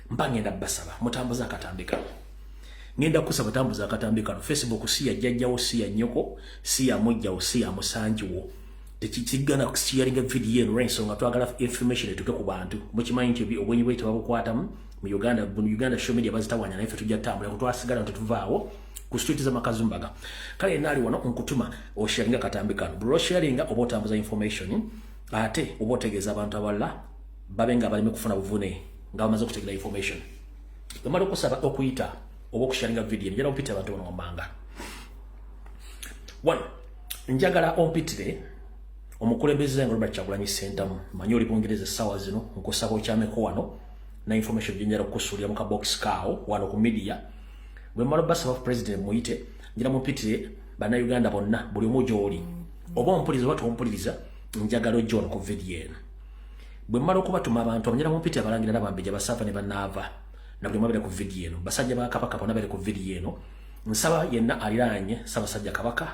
Mba ngenda basaba mutambuze akatambi kano. Ngenda kusaba tambuza akatambi kano. Facebook si ya jjajjawo, si ya nnyoko, si ya mujjawo, si ya musanjiwo. Tekikigana kusharinga video eno olw'ensonga twagala information etuke ku bantu. Mukimanyi nti obwenyi bwe tebabukwatamu mu Uganda, mu Uganda social media bazitawanya, naye ffe tujja tutambula kutwasigala tetuvaawo ku street z'amakazumbaga. Kale naali wano nkutuma osharinga katambi kano. Buli osharinga oba otambuza information, ate oba otegeeza abantu abalala babe nga baleme kufuna buvune nga bamaze okutegera information. Bwemala okusaba okuyita oba okusharinga video, njagala ompitire abantu bano wammanga. One, njagala ompitire omukulembeze nga Robert Kyagulanyi Ssentamu. Manyi oli Bungereza essaawa zino, nkusaba okyameko wano na information gye njagala okukusuulira mu kabokisi kaawo wano ku media. Bwe mmala obasaba president muyite, njagala mumpitire Bannayuganda bonna, buli omu gy'oli, oba ompuliriza oba tompuliriza, njagala ojja wano ku video eno. Bwe mmala okubatuma abantu abo, njagala mumpitire abalangira n'abambejja, basaava ne banaava, na buli omu abeere ku video eno. Basajja ba Kabaka bonna beere ku video eno. Nsaba yenna aliraanye Ssaabasajja Kabaka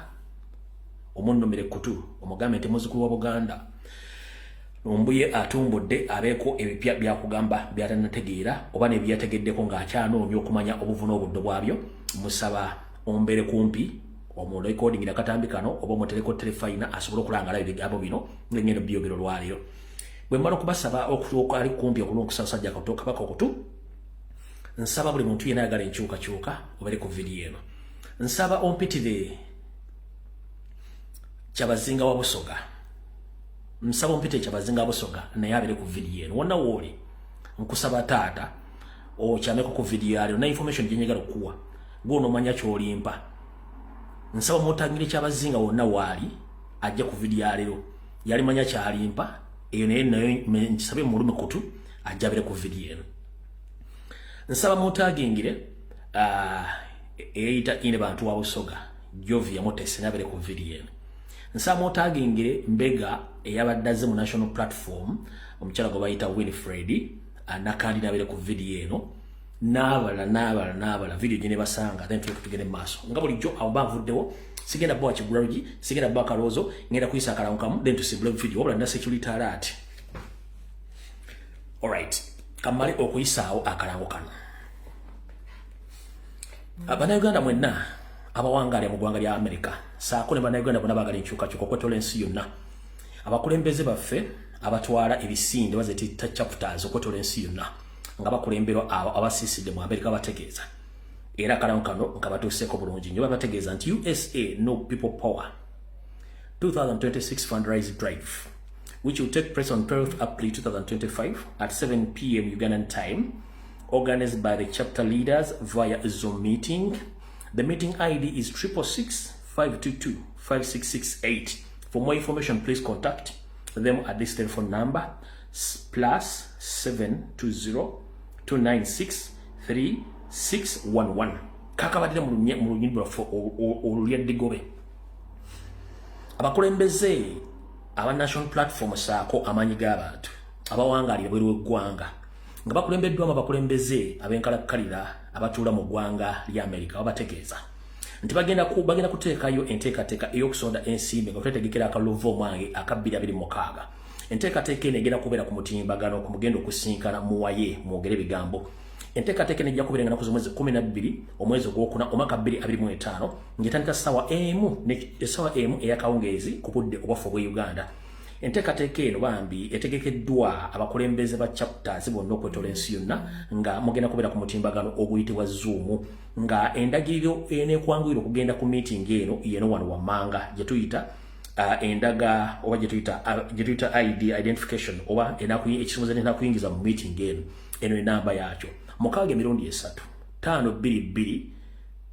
omunnumire kutu, omugambe nti muzzukulu wa Buganda Lumbuye atumbudde, abeeko ebipya byakugamba byatanategeera oba nebyategeddeko ng'akyanoonya okumanya obuvuna obuddo bwabyo. Musaba ombeere kumpi, omurekodingira akatambi kano oba omutereko terefayina asobole okulanga alaba ebigambo bino ngengendo byogero olwaleero. Bwe mmala okubasaba ali kumpi okulunkusa Ssaabasajja Kabaka okutu, nsaba buli muntu yenna ayagala enkyukakyuka obeere ku vidiyo eno. Nsaba ompitire Kyabazinga wa Busoga. Nsaba ompitire Kyabazinga wa Busoga naye abeere ku vidiyo eno. Wonna wooli, nkusaba taata okyameko ku vidiyo yaleero na information gye njagala okukuwa, gwonoomanya kyolimpa. Nsaba mutangire Kyabazinga wonna waali ajja ku vidiyo yaleero, yalimanya kyalimpa eyo, naye nayo nkisabe mulume kutu ajja abeere ku vidiyo eno. Nsaba mutagingire eyeyita ine bantu wa Busoga Jovia Mutesi nabere ku video eno. Nsaba mutagingire mbega eyabadde azze mu national platform, omukyala gwe bayita Winfred Nakandi, nabere ku video eno, n'abalala n'abalala n'abalala video gye ne basanga. Then tuleke tugende mu maaso nga bulijjo. Awo mba nvuddewo, sigenda bba kigulalugi, sigenda bba kalowoozo, ngenda kuyisa akalango kamu, then tusimbule video. Wabula nina security alert. Alright, kamale okuyisaawo akalango kano. Bannayuganda mwenna abawangaali mu ggwanga lya America, saako ne Bannayuganda bonna baagala enkyukakyuka okwetola ensi yonna, abakulembeze baffe abatwala ebisinde baziyita chapters okwetola ensi yonna nga bakulemberwa abasiisidde mu America, bategeeza era akalango kano nga batuuseeko bulungi nnyo. Babategeeza nti USA No People Power 2026 fundraise drive, which will take place on 12th April 2025 at 7 p.m. Ugandan time, organized by the chapter leaders via a Zoom meeting. The meeting ID is 666 522 5668. For more information, please contact them at this telephone number, +720 296 3611. Kakabadde mu lunyiriri lwaffe olulya. Abakulembeze aba national platform saako amaanyi g'abantu abawangaalira bweru w'eggwanga nga bakulembeddwamu abakulembeze ab'enkalakkalira abatuula mu ggwanga lya Amerika, babategeeza nti bagenda kuteekayo enteekateeka ey'okusonda ensimbi nga twetegekera akalulu omwange aka 2026. Enteekateeka eno egenda kubeera ku mutimbagano ku mugenda okusinkana muwaye mwogere ebigambo. Enteekateeka eno ejja kubeera nga naku z'omwezi 12 omwezi ogwokuna omwaka 2025 ng'etandika ssaawa 1, essaawa 1 ey'akawungeezi ku budde obwaffe obw'e Uganda. Enteekateeka eno bambi etegekeddwa abakulembeze ba chapters bonna okwetola ensi yonna nga mugenda kubeera ku mutimbagano oguyitibwa Zoom, nga endagiriro eneekwanguyira okugenda ku meeting eno yeno wano wammanga gye tuyita endaga oba gye tuyita ID, identification, oba ekisumuzo enakuyingiza mu meeting eno. Eno enamba yaakyo 6 3 2 5 2 2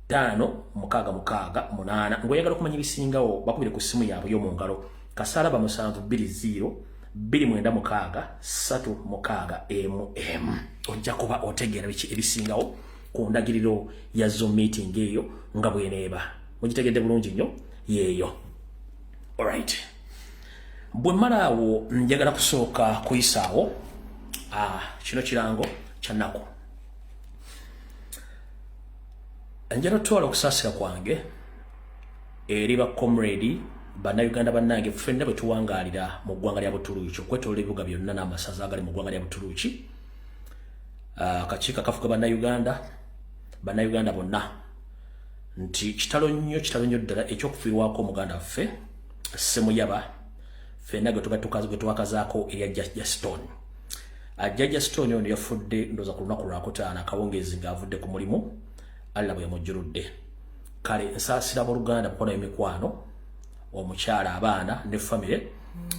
5 6 8. Ng'oyagala okumanya ebisingawo, bakubire ku ssimu yaabwe y'omu ngalo kasalaba 720 296 36 1. Ojja kuba otegeera biki ebisingawo ku ndagiriro ya Zoom meeting eyo nga bweneeba. Mugitegedde bulungi nnyo yeeyo. Alright, bwe mmala awo, njagala kusooka kuyisaawo kino kirango kya nnaku. Njagala otwala okusaasira kwange eri ba comrade Bannayuganda bannange ffenna bwe tuwangaalira mu ggwanga lya Butuluuki, okwetoola ebibuga byonna n'amasaza agali mu ggwanga lya Butuluuki. Akakiiko akafuga Bannayuganda, Bannayuganda bonna, nti kitalo nnyo, kitalo nnyo ddala ekyokufiirwako omuganda waffe Ssemuyaba, ffenna gwe twakazaako erya Jajja Stone. Jajja Stone ono yafudde, ndowooza ku lunaku lwakutaano akawungeezi, ng'avudde ku mulimu. Allah bwe yamujjuludde. Kale nsaasira abooluganda, mukono, emikwano, omukyala, abaana ne famire,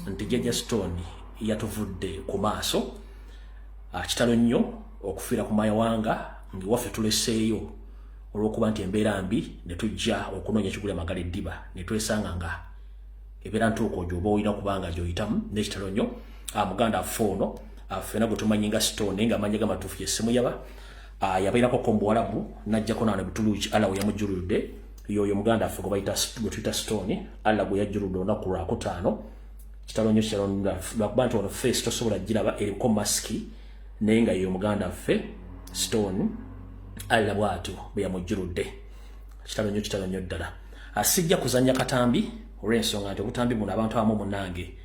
nti Jajja Stone yatuvudde ku maaso. Kitalo nnyo okufiira ku mayawanga ng'ewaffe tuleseeyo olw'okuba nti embeera mbi, ne tujja okunoonya ekigula amagala eddiba, ne twesanga nga ebeera ntuuko gy'oba olina kubanga gy'oyitamu. N'ekitalo nnyo, muganda affe ono ffena gwe tumanyi nga Stone, naye ng'amannya gamatuufu ye Ssemuyaba. Yabeerako ko mu Buwalabu, n'ajjako naano Butuluki, Allah we yamujjuludde. Yoyo muganda affe gwe tuyita Stone, Allah gwe yajjuludde olunaku lwakutaano. Kitalo nnyo, kitalo lwakuba nti ono face tosobola giraba, eriko masiki, naye nga yoyo muganda affe Stone, Allah bw'atyo bwe yamujjuludde. Kitalo nnyo, kitalo nnyo ddala. Sijja kuzannya katambi olw'ensonga nti obutambi buno abantu abamu munnange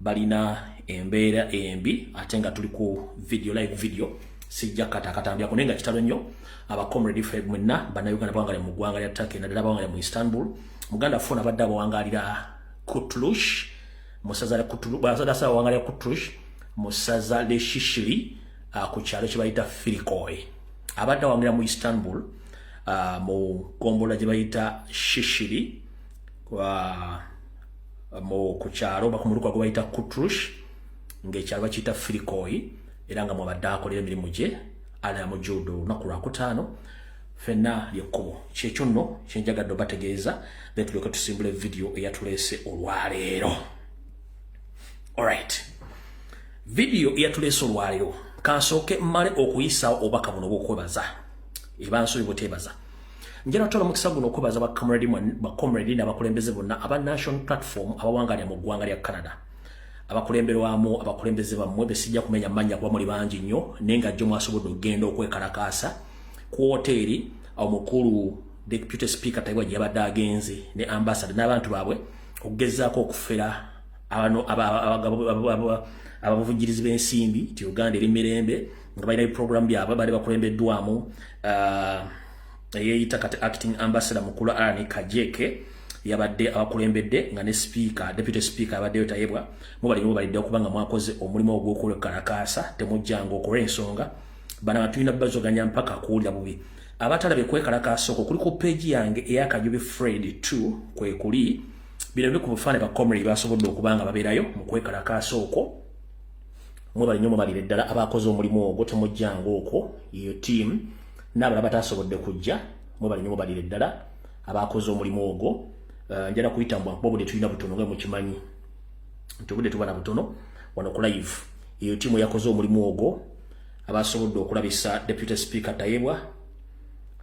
balina embeera embi, ate nga tuli ku video, live video, sijja kata akatambi ako. Naye nga kitalo nnyo, abacomrade ffe mwenna Bannayuganda bawangalira mu ggwanga lya Turkey, naddala bawangalira mu Istanbul. Muganda ffe ono abadde abawangalira Kutlush mu ssaza, abawangalira Kutlush mu ssaza lye Shishiri, ku kyalo kye bayita Firikoy. Abadde awangalira mu Istanbul, mu ggombolola gye bayita Shishiri, mu ku kyalo oba ku muluka gwe bayita Kutrush, ng'ekyalo bakiyita Firikoy, era nga mwabadde akolera emirimu gye. Ala yamujjuludde olunaku lwakutaano. Ffenna lyekkubo. Kyekyo nno kyenjagadde obategeeza, then tulyoke tusimbula vidiyo eyatuleese olwaleero. Alright, vidiyo eyatuleese olwaleero, kansooke mmale okuyisaawo obubaka buno obwokwebaza. Eba nsobi bweteebaza. Njala twala omukisa guno okwebaza bacomrade n'abakulembeze bonna aba National Platform abawangalira mu ggwanga lya Canada, abakulemberwamu abakulembeze bammwe besijja kumenya mannya kuba muli bangi nnyo, naye nga jjo mwasobodde okugenda okwekalakaasa ku woteeri omukulu Deputy Speaker Tayebwa gye yabadde agenze ne ambassador n'abantu baabwe okugezaako okufera abavujjirizi b'ensimbi ti Uganda eri mirembe, nga balina biprogramu byabwe. Baali bakulembeddwamu eyeyita kati acting ambassador mukulu Allan Kajeke, yabadde abakulembedde, nga ne speaker, deputy speaker abaddeyo Tayebwa. Mubali mubalidde okuba nga mwakoze omulimu ogw'okwekalakaasa. Temujjanga okola ensonga bana batulina bazoganya mpaka kuwulira bubi. Abatalabye kwekalakaasa okwo, kuli ku page yange eyakajubi Fred 2, kwe kuli bino biri ku bufaananyi bacomrade basobodde okuba nga babeerayo mu kwekalakaasa okwo. Mwebali nnyo, mubalire ddala abakoze omulimu ogwo. Temujjanga okwo, eyo team n'abalala batasobodde kujja, mwebali nnyo, mubalire ddala abakoze omulimu ogwo. Njala kuyita mbwa nkuba obudde tulina butono, nga mukimanyi nti obudde tuba na butono wano ku live. Eyo tiimu yakoze omulimu ogwo, abasobodde okulabisa Deputy Speaker Tayebwa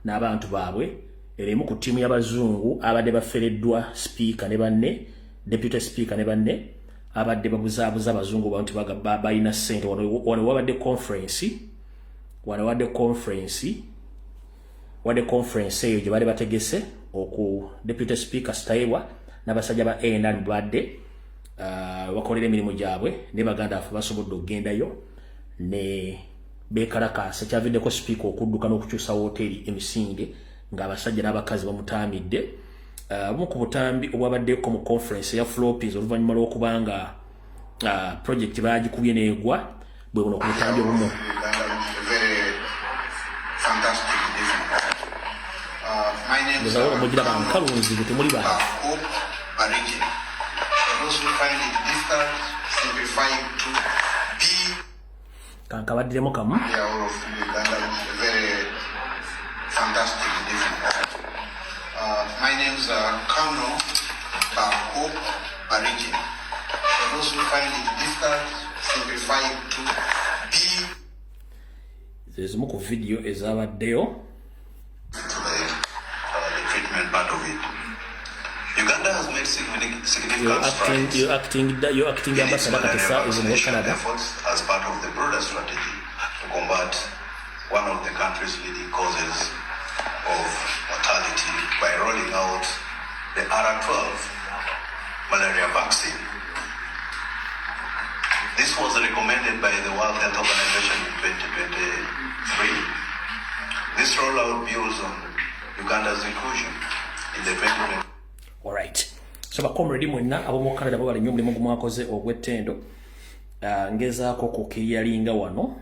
n'abantu baabwe. Era emu ku ttiimu y'abazungu abadde bafereddwa speaker ne banne, deputy speaker ne banne, abadde babuzaabuza abazungu ba nti balina ssente. Wano wabadde conference, wano wadde conference, wadde conference eyo gye baali bategese oku Deputy Speaker Tayebwa n'abasajja ba ANR badde bakolera emirimu gyabwe, ne baganda baffe basobodde okugendayo ne beekalakaasa. Kyaviddeko speaker okudduka n'okukyusa woteeri emisinde ng'abasajja n'abakazi bamutaamidde. Obumu ku butambi obwabaddeko mu conference eya flopped oluvannyuma lw'okubanga project baagikubye n'egwa, bwe buno ku butambi obumu. Very fantastic evening. My name is Muzawolo mugira bankalu nzibu, temuli bantu. Hope Bariki. For those who find it difficult, simplify it to B. Kankabaddiremu kamu. We are all of Uganda. Very fantastic evening. My name is Colonel Hope Bariki. For those who find it difficult, simplify it to B. Zezimu ku vidiyo ezabaddeyo. To the treatment part of it. Uganda has made significant Your acting, strides your acting, your acting in its ambassador malaria Katesa is in vaccination Canada. efforts as part of the broader strategy to combat one of the country's leading causes of mortality by rolling out the R12 malaria vaccine. This was recommended by the World Health Organization in Three, this rollout builds on Uganda's inclusion in the 2020 Alright. So ba comrade mwenna ab'omu Canada, babale nnyo omulimu gumwakoze ogw'ettendo. Ngezaako kukiriyalinga wano,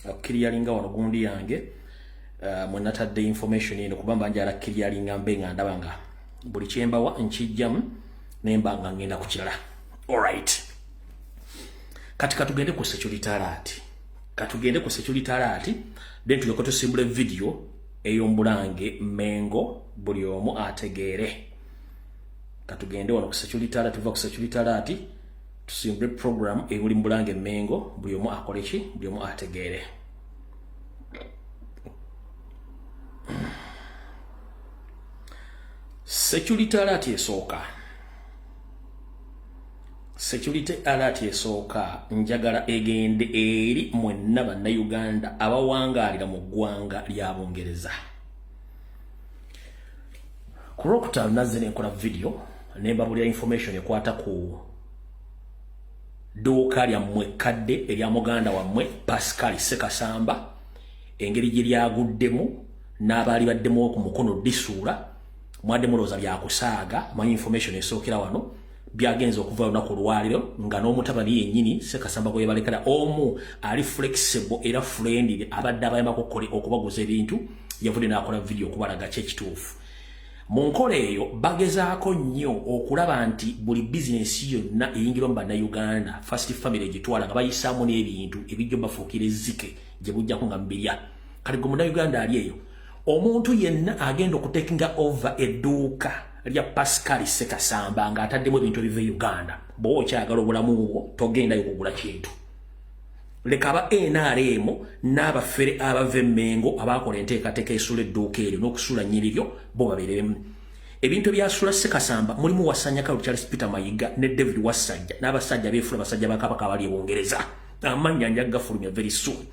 kukiriyalinga wano gundi yange mwe natadde information eno, kuba njala kiriyalinga mbe nga ndaba nga buli kyembawa nkijjamu nemba nga ngenda ku kirala. Alright. Kati katugende ku security alert. Katugende ku security alert, then tulyoke tusimbule video ey'omubulange Mengo, buli omu ategeere. Katugende wano ku security alert, tuva ku security alert tusimbule program ebuli mubulange Mengo, buli omu akole ki? Buli omu ategeere. Security alert esooka. Security alert esooka njagala egende eri mwenna Bannayuganda abawangaalira mu ggwanga lya Bungereza. Ku Lwokutaano nazze nenkola video ne mbabulira information ekwata ku dduuka lyammwe ekkadde erya muganda wammwe Pascal Ssekasamba, engeri gye lyaguddemu n'abaali baddemu ku mukono ddisuula. Mwadde mulowooza byakusaaga, manyi information esookera wano byagenze okuva olunaku olwaliro nga n'omutabani yennyini Ssekasamba gwe balekera omu ali flexible era friendly, abadde abayambako okubaguza ebintu, yavudde n'akola video okubalaga ki ekituufu. Mu nkola eyo bagezaako nnyo okulaba nti buli bizinesi yonna eyingirwa mu Bannayuganda, First Family egitwala nga bayisaamu n'ebintu ebijja bafuukira ezzike gye bujjako nga mubirya. Kati gwe Munnayuganda ali eyo, omuntu yenna agenda okutekinga over edduuka lya Pascal Ssekasamba ng'ataddemu ebintu ebiva e Uganda, bw'oba okyagala obulamu bwo, togendayo kugula kintu. Leka aba NRM n'abafere abava Emmengo abakola enteekateeka esula edduuka eryo n'okusuula nnyini lyo, bo babeereremu. Ebintu ebyasula Ssekasamba mulimu Wasanyakalu Charles Peter Mayiga ne David Wassajja n'abasajja beefula basajja ba Kabaka abali e Bungereza. Amannya nja gafulumya very soon.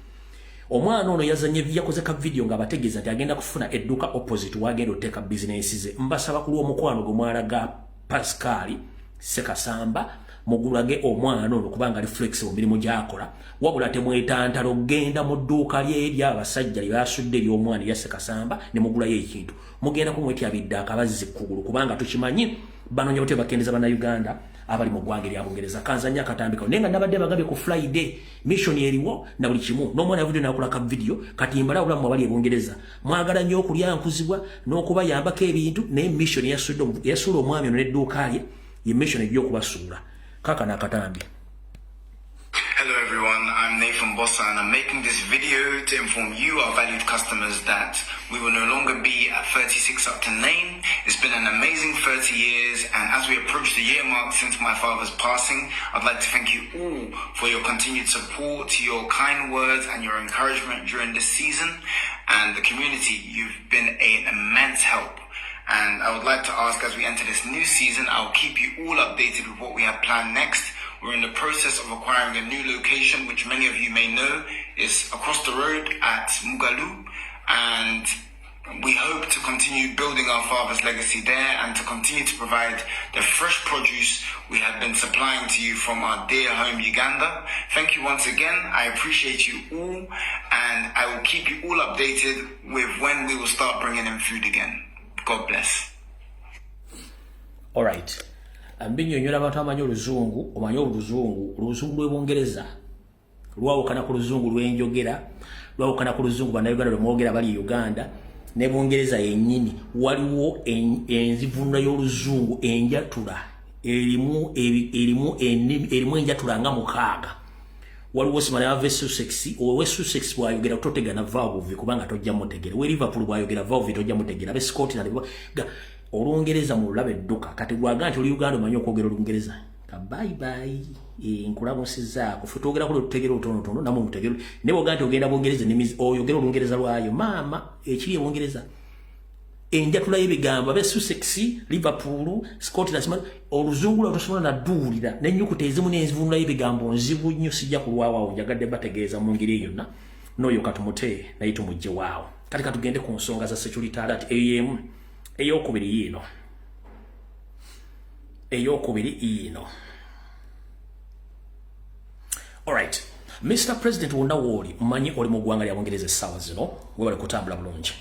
Omwana ono yazanye, yakoze ka video ng'abategeeza nti agenda kufuna edduuka opposite wagenda oteeka bizinensi ze. Mbasaba ku lw'omukwano gwe mwalaga Pascal Ssekasamba, mugulage omwana ono kubanga ali flexible mu mirimu gy'akola. Wabula temwetantala okugenda mu dduuka lye ery'abasajja lye basudde ery'omwana erya Ssekasamba ne mugulayo ekintu. Mugenda kumwetyabidde akabazzi kugulu, kubanga tukimanyi banoonya butya bakendeza Bannayuganda abali mu ggwanga erya Bungereza. Kanzanya akatambika, naye nga nabadde bagambye ku Friday mission eriwo na buli kimu, n'omwana yavudde n'akola ka video. Kati mbala obulamu abali e Bungereza, mwagala nnyo okulyankuzibwa n'okubayambako ebintu, naye mission yasuula omwami ono n'edduuka lye ye mission ejja okubasuula. Kaakano akatambi. Hello everyone, I'm Nathan Bossa and I'm making this video to inform you, our valued customers, that we will no longer be at 36 Upton Lane. It's been an amazing 30 years, and as we approach the year mark since my father's passing, I'd like to thank you all for your continued support, your kind words and your encouragement during this season, and the community. You've been an immense help. And I would like to ask, as we enter this new season, I'll keep you all updated with what we have planned next. We're in the process of acquiring a new location, which many of you may know is across the road at Mugalu. And we hope to continue building our father's legacy there and to continue to provide the fresh produce we have been supplying to you from our dear home, Uganda. Thank you once again. I appreciate you all, and I will keep you all updated with when we will start bringing in food again. God bless. Alright. Mbinyonyola abantu amanyi oluzungu, omanyi oluzungu, oluzungu lw'Ebungereza lwawukana ku luzungu lw'enjogera, lwawukana ku luzungu Bannayuganda lwe mwogera bali e Uganda ne Bungereza yennyini. Waliwo enzivunula y'oluzungu, enjatula erimu enjatula nga 6. Waliwo simala ava e Sussex, owe Sussex bwayogera totegana vaabuvi kubanga tojja mutegera, we Liverpool bwayogera vaabuvi tojja mutegera, abe Scotland olungereza mu lulaba edduka. Kati gwaga nti oli Uganda omanyi okwogera olungereza, ka bye bye. Nkulamusizaako. Ffe twogera kuli otutegera otonotono, namwe mutegere. Naye bwoga nti ogenda Bungereza oyogera olungereza lwayo, maama ekiri ebungereza enjatula y'ebigambo, abe Sussex, Liverpool, Scotland, oluzungu lwa tosobola nadduwulira n'ennyukuta ezimu n'enzivunula y'ebigambo nzibu nnyo. Sijja kulwawaawo, njagadde bategeeza mu ngeri yonna. N'oyo katumute naye tumugye waawo. Kati katugende ku nsonga za security alert eyo emu. Eyokubiri yiino, eyokubiri yiino. Alright, Mr President, wonna wooli, mmanyi oli mu ggwanga lya Bungereza essaawa zino, webale kutambula bulungi.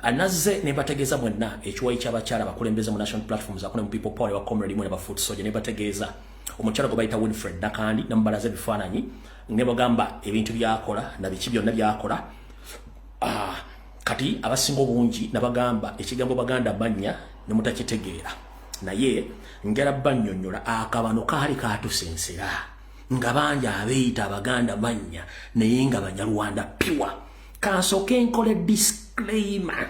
Anazze ne bategeeza mwenna ekiwayi ky'abakyala abakulembeze mu National Platforms akune mu People Power ne Comrade mwe ne ba Foot Soldier, ne bategeeza omukyala gwe bayita Winfred Nakandi, ne mubalaza ebifaananyi ne bagamba ebintu by'akola na biki byonna by'akola. Kati abasinga obungi nabagamba ekigambo Baganda mannya ne mutakitegeera, naye njala bannyonnyola akabano kaali katusensera nga bangi abeeyita Abaganda mannya naye nga Banyarwanda piwa. Kansooke nkole disclaimer,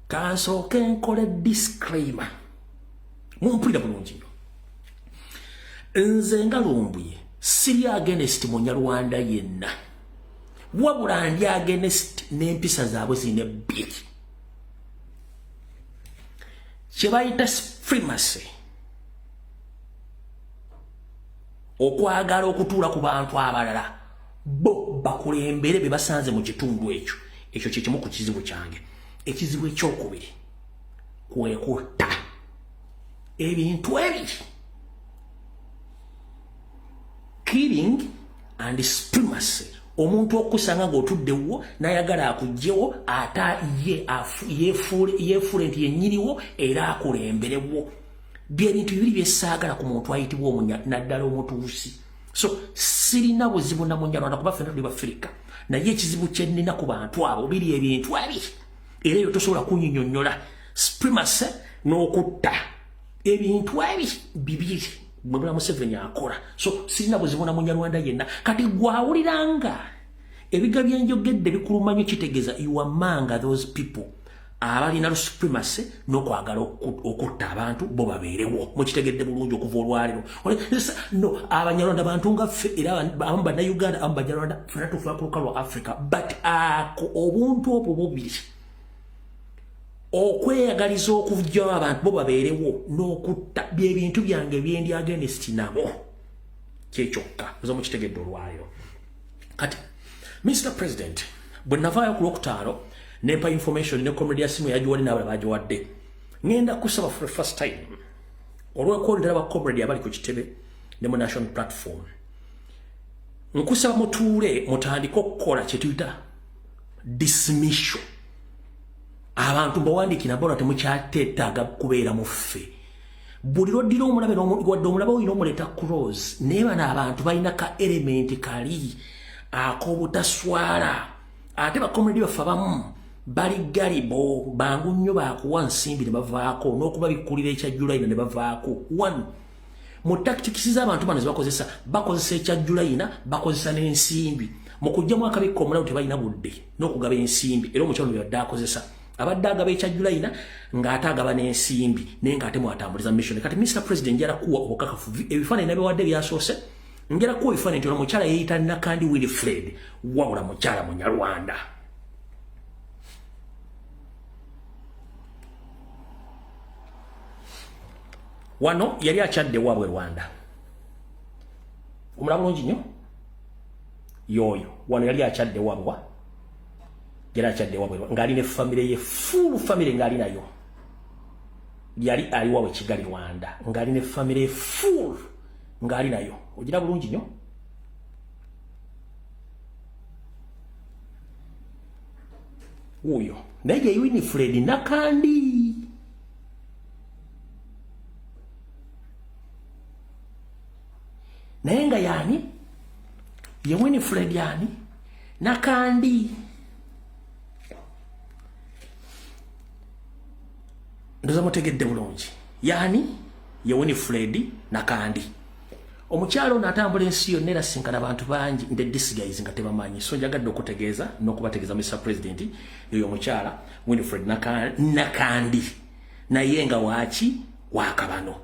kansooke nkole disclaimer, mumpulira bulungi nnyo. Nze nga Lumbuye siri against Munyarwanda yenna, wabula ndi against n'empisa zaabwe zina ebbiri kye bayita supremacy, okwagala okutuula ku bantu abalala bo bakulembere be basanze mu kitundu ekyo. Ekyo kye kimu ku kizibu kyange. Ekizibu ekyokubiri kwe kutta ebintu ebiri, killing and supremacy. Omuntu okusanga ng'otuddewo n'ayagala akugyewo ate ye yeefuule nti yennyiniwo era akulemberewo, byebintu bibiri byesaagala ku muntu ayitibwa omunya, naddala omutuusi. So sirina buzibu na Munyarwanda kuba ffenna tuli Bafirika, naye ekizibu kye nnina ku bantu abo biri ebintu ebiri, era eyo tosobola kunyinyonnyola, supremacy n'okutta, ebintu ebi bibiri bwe bula Museveni akola. So sirina buzibu na Munyarwanda yenna. Kati gwawuliranga ebiga byenjogedde bikuluma nnyo, kitegeeza you are among those people abalina supremacy n'okwagala okutta abantu bo babeerewo. Mukitegedde bulungi okuva olwaliro no Abanyarwanda bantu nga ffe, era abamu Bannayuganda, abamu Banyarwanda, ffena tufa ku lukalu lwa Africa. But ako obuntu obwo bubiri, okweyagaliza okujjawo abantu bo babeerewo n'okutta, byebintu byange byendi against nabo, kyekyokka. Oza mukitegedde olwaliro. Kati Mr President, bwe navaayo ku Lwokutaano nempa information ne comrade ya simu yagiwadde n'abalala bagiwadde, ŋŋenda kusaba for the first time olw'okwolera ba comrade abali ku kitebe ne mu National Platform, nkusaba mutuule mutandike okukola kye tuyita dismissal. Abantu mbawandiikira mbola temukyateetaaga kubeera mu ffe. Buli lwoddira omulabe, wadde omulabe olina omuleeta close, naye bano abantu balina ka element kali ak'obutaswala. Ate ba comrade baffe abamu bali gullible, bangu nnyo, bakuwa nsimbi ne bavaako n'okuba bikkulira ekya Julayina ne bavaako. One mu tactics z'abantu bano zebakozesa, bakozesa ekya Julayina, bakozesa n'ensimbi mu kugyamu akabikka omulalu. Tebalina budde n'okugaba ensimbi, era omukyalo yadde akozesa abadde agaba ekya Julayina ng'ate agaba n'ensimbi, naye ng'ate mwatambuliza mission. Kati Mr President, njala kuwa obukakafu, ebifaananyi nabiwadde byasoose, njala kuwa ebifaananyi nti ono mukyala yeeyita Nakandi Wilfred, wabula mukyala Munyarwanda. Wano yali akyadde waabwe Rwanda, omulaba bulungi nnyo yoyo. Wano yali akyadde waabwe, yali akyadde waabwe ng'ali ne famire ye, full famire ng'ali nayo. Yali ali waabwe Kigali, Rwanda, ng'ali ne famire ye full ng'ali nayo. Ogira bulungi nnyo wuuyo, naye ye Winifred Nakandi. Naye nga yani ye Winifred yani Nakandi. Ndoza mutegedde bulungi yani ye Winifred Nakandi. Omukyalo ono atambula ensi yonna era sinkana abantu bangi nde disguise nga tebamanyi. So njagadde okutegeeza n'okubategeeza, Mr President, yoyo omukyala Winifred Nakandi, naye nga waaki wakabano.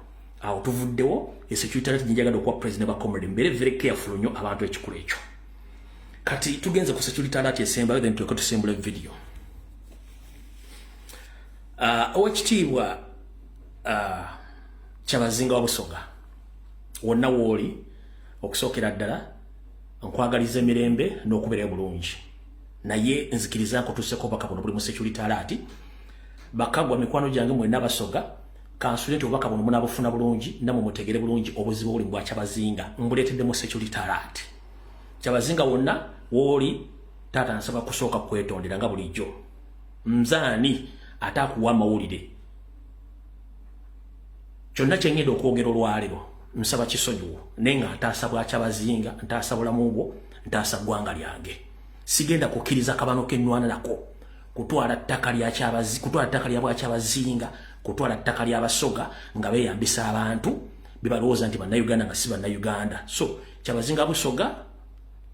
Awo tuvuddewo. E security alert njagadde okuwa president, ba comrade, mbeere very careful nnyo abantu ekikulu ekyo. Kati tugenze ku security alert esembayo, then tuleke tusimbula video. Owekitiibwa Kyabazinga wa Busoga, wonna wooli, okusookera ddala nkwagaliza emirembe n'okubeerayo bulungi, naye nzikiriza nkutuuseko obubaka buno buli mu security alert. Bakagwa, mikwano gyange mwenna Basoga, Kansule nti obubaka buno munaabufuna bulungi, nammwe mutegere bulungi obuzibu obuli mu Bwakyabazinga. Mbuleeteddemu security alert. Kyabazinga wonna wooli, taata, nsaba kusooka kwetondera nga bulijjo. Nzaani ate akuwa amawulire? Kyonna kye ngenda okwogera olwaleero nsaba kisonyiwo, naye nga ntaasa Bwakyabazinga, ntaasa bulamu bwo, ntaasa ggwanga lyange. Sigenda kukkiriza kabano kennwana nako kutwala ttaka lya Kyabazi, kutwala ttaka lya Bwakyabazinga, kutwala ttaka ly'Abasoga nga beeyambisa abantu bebalowooza nti Bannayuganda nga si Bannayuganda. So Kyabazinga Busoga,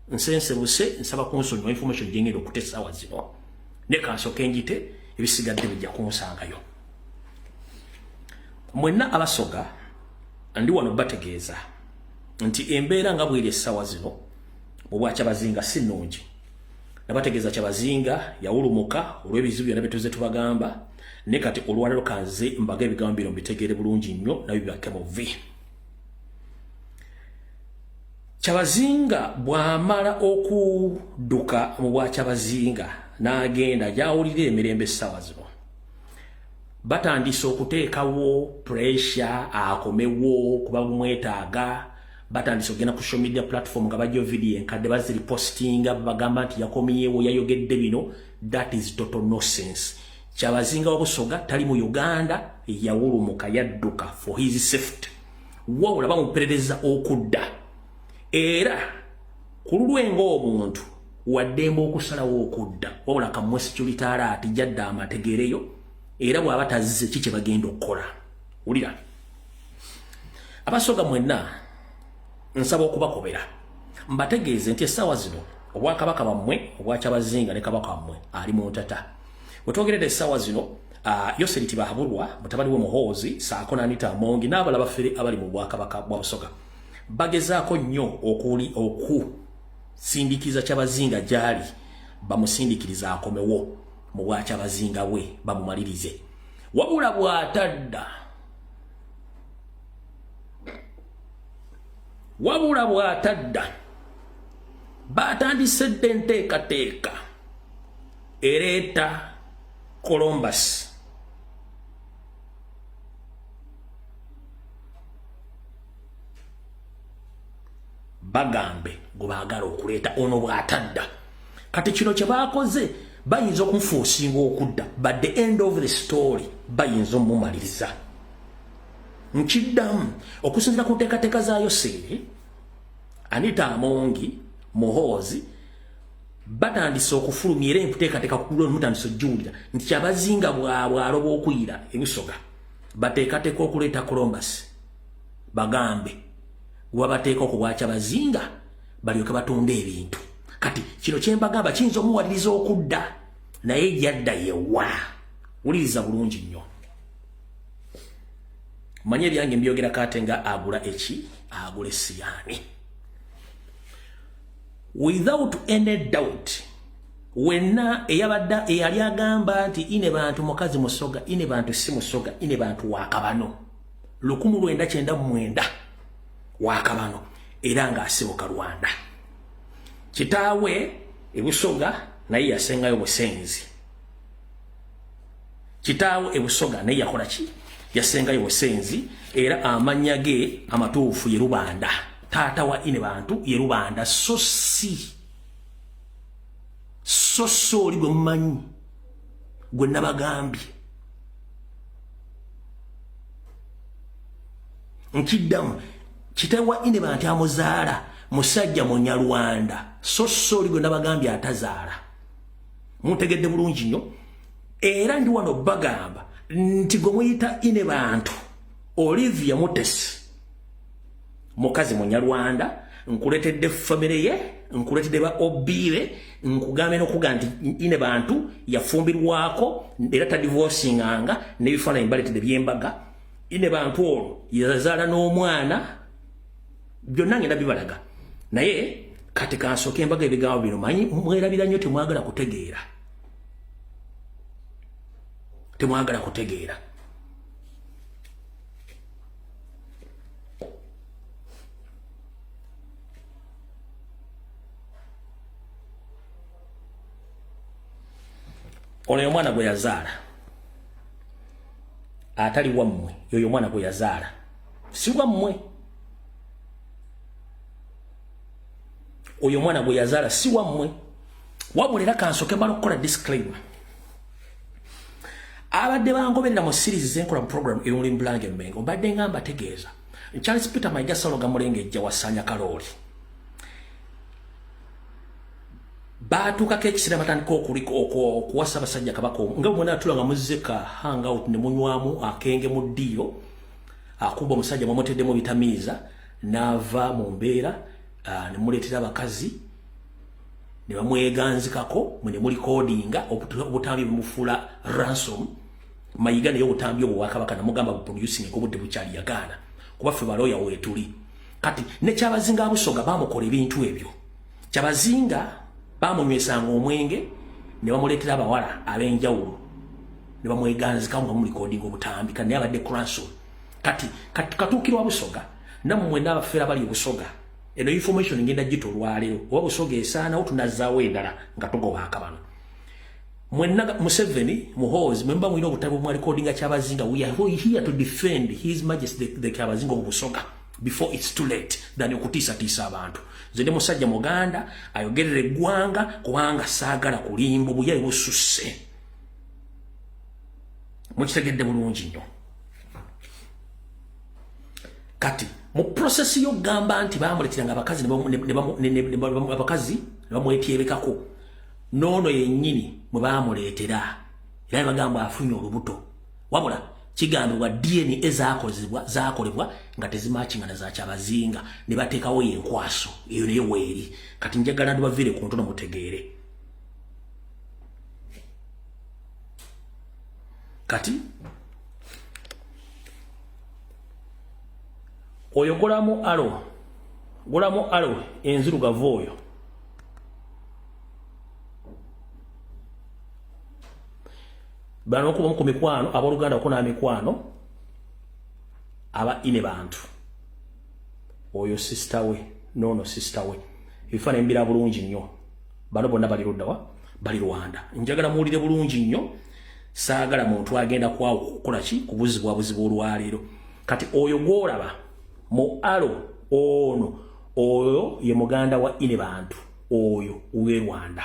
nsensebuse, nsaba kunsonyiwa information gyengenda okuta essaawa zino, ne kansooke njite, ebisigadde bijja kunsangayo. Mwenna Abasoga, ndi wano bategeeza nti embeera nga bweri essaawa zino mu Bwakyabazinga si nnungi. Nabategeeza Kyabazinga yawulumuka olw'ebizibu byonna byetuze tubagamba, ne kati olwaleero kanze mbaga ebigambo bino mbitegeere bulungi nnyo, nabyo bibakke mu vvi. Kyabazinga bw'amala okudduka mu Bwakyabazinga n'agenda gy'awulira emirembe, essaawa zino batandise okuteekawo pressure akomewo kuba bumwetaaga. Batandise okugenda ku social media platform nga bajjo video enkadde baziripostinga, bagamba nti yakomyewo, yayogedde bino. That is total nonsense. Kyabazinga wa Busoga tali mu Uganda, yawulumuka, yadduka for his safety, wabula bamuperereza okudda. Era ku lulwe ng'omuntu waddembe okusalawo okudda, wabula kamuwe security alert, jadda amategereyo, era bw'aba tazze ki kye bagenda okukola. Wulira, Abasoga mwenna, nsaba okubakobera mbategeeze nti essaawa zino obwakabaka bwammwe Obwakyabazinga ne kabaka wammwe ali mu ntata. Wetwogeredde essaawa zino, Yoseri Tibahabulwa, mutabani we Muhoozi, saako n'Anita Amongi n'abalala bafere abali mu bwakabaka bwa Busoga bagezaako nnyo okuli okusindiikiriza Kyabazinga gy'ali, bamusindikiriza akomewo mu Bwakyabazinga bwe bamumalirize. Wabula bw'atadda, wabula bw'atadda, batandise dda enteekateeka ereeta Columbus. Bagambe gwe baagala okuleeta ono bw'atadda. Kati kino kye baakoze, bayinza okumuforcinga okudda, but the end of the story bayinza omumaliriza. Nkiddamu, okusinziira ku nteekateeka za Yoseeri, Anita Amongi, Muhoozi, batandise okufulumya era enteekateeka kukulwa mutandise ojjuwulira nti Kyabazinga bwabwe aloba okuyira ebusoga, bateekateeka okuleeta Columbus, bagambe wabateeka ku Bwakyabazinga balyoke batonde ebintu. Kati kino kyembagamba kiyinza omuwaliriza okudda, naye yadda yewa. Wuliriza bulungi nnyo, manye ebyange mbyogerako ate nga agula eki agula esiyaani. Without any doubt, wenna eyabadde eyali agamba nti ine bantu mukazi Musoga, ine bantu si Musoga, ine bantu wakabano 1999 wakabano, era ng'asibuka Rwanda, kitaawe ebusoga naye yasengayo busenzi. Kitaawe ebusoga naye yakola ki? Yasengayo busenzi. Era amannya ge amatuufu ye Rubanda. Taata wa ine bantu ye Rubanda, so si so so oli gwe mumanyi gwe nabagambye. Nkiddamu, kitaawe wa ine bantu amuzaala musajja Munyarwanda, so so oli gwe nabagambye atazaala. Muntegedde bulungi nnyo. Era ndi wano bagamba nti gwe muyita ine bantu Olivia Mutesi mukazi Munyarwanda. Nkuletedde famire ye, nkuletedde ba obiire, nkugambe nokuga nti ine bantu yafumbirwako era tadivorcinganga, n'ebifaananyi mbaleetedde byembaga. Ine bantu ono yazaala n'omwana, byonna ngenda bibalaga. Naye kati kansooke embaga ebigambo bino. Manyi mwerabira nnyo, temwagala kutegeera, temwagala kutegeera. Ono omwana gwe yazaala. Atali wammwe yoyo omwana gwe yazaala si wammwe. Oyo omwana gwe yazaala si wammwe. Wabula era kansoke mala okukola disclaimer. Abadde bangoberera mu series zenkola mu program ey'omulimu Bulange Mmengo, mbadde nga mbategeeza Charles Peter Mayiga Ssaloga Mulengejja wasanya kalooli baatuukako ekiseera batandika okuwa Ssaabasajja Kabaka nga bwe munaatula nga muzze ka hangout ne munywamu akenge mu ddiiro, akuba omusajja mwamuteddemu bitamiiza n'ava mu mbeera, ne muleetera abakazi ne bamweganzikako, mwe ne mulikodinga obutambi bumufuula ransom. Mayiga naye obutambi obwo bwakabaka namugamba buproducing obudde bukyali, yagaana kuba ffe balooya weetuli. Kati ne Kyabazinga Abusoga bamukola ebintu ebyo. Kyabazinga bamunywesanga omwenge ne bamuleetera abawala ab'enjawulo ne bamweganzikawo nga bamulikodinga obutambi, kati naye abadde ransom. Kati katuukirwa Busoga nammwe n'abafeera bali Busoga, eno information ngenda gita olwaleero oba Busoga esaanawo tunazzaawo endala nga tugoba akabano. Mwenna Museveni, Muhoozi, mwe muba mulina obutabo bwa recordinga Kyabazinga, we are here to defend His Majesty the Kyabazinga of Busoga before it's too late than okutiisatiisa abantu. Nze ndi musajja Muganda ayogerera eggwanga kubanga saagala kulimba, obuyayi bususse. Mukitegedde bulungi nnyo. Kati mu process y'okugamba nti bamuleeteranga abakazi abakazi ne bamwetyebekako, noono yennyini mwe bamuleetera era ne bagamba afunye olubuto, wabula kigambibwa DNA zakolebwa nga tezimakinga na za Kyabazinga ne bateekawo enkwaso eyo naye weeri. Kati njagala ndubaviire ku ntono mutegeere. Kati oyo gulamu alo, gulamu alo enzirugavu oyo bano okuba ku mikwano abooluganda okuna mikwano aba ine bantu, oyo sister we noono sister we, ebifaananyi mbira bulungi nnyo. Bano bonna bali luddawa? Bali Rwanda. Njagala muwulire bulungi nnyo, saagala muntu agenda kwawo kukola ki kubuzibwa buzibu olwaleero. Kati oyo gw'olaba mu alo ono, oyo ye muganda wa ine bantu, oyo we Rwanda.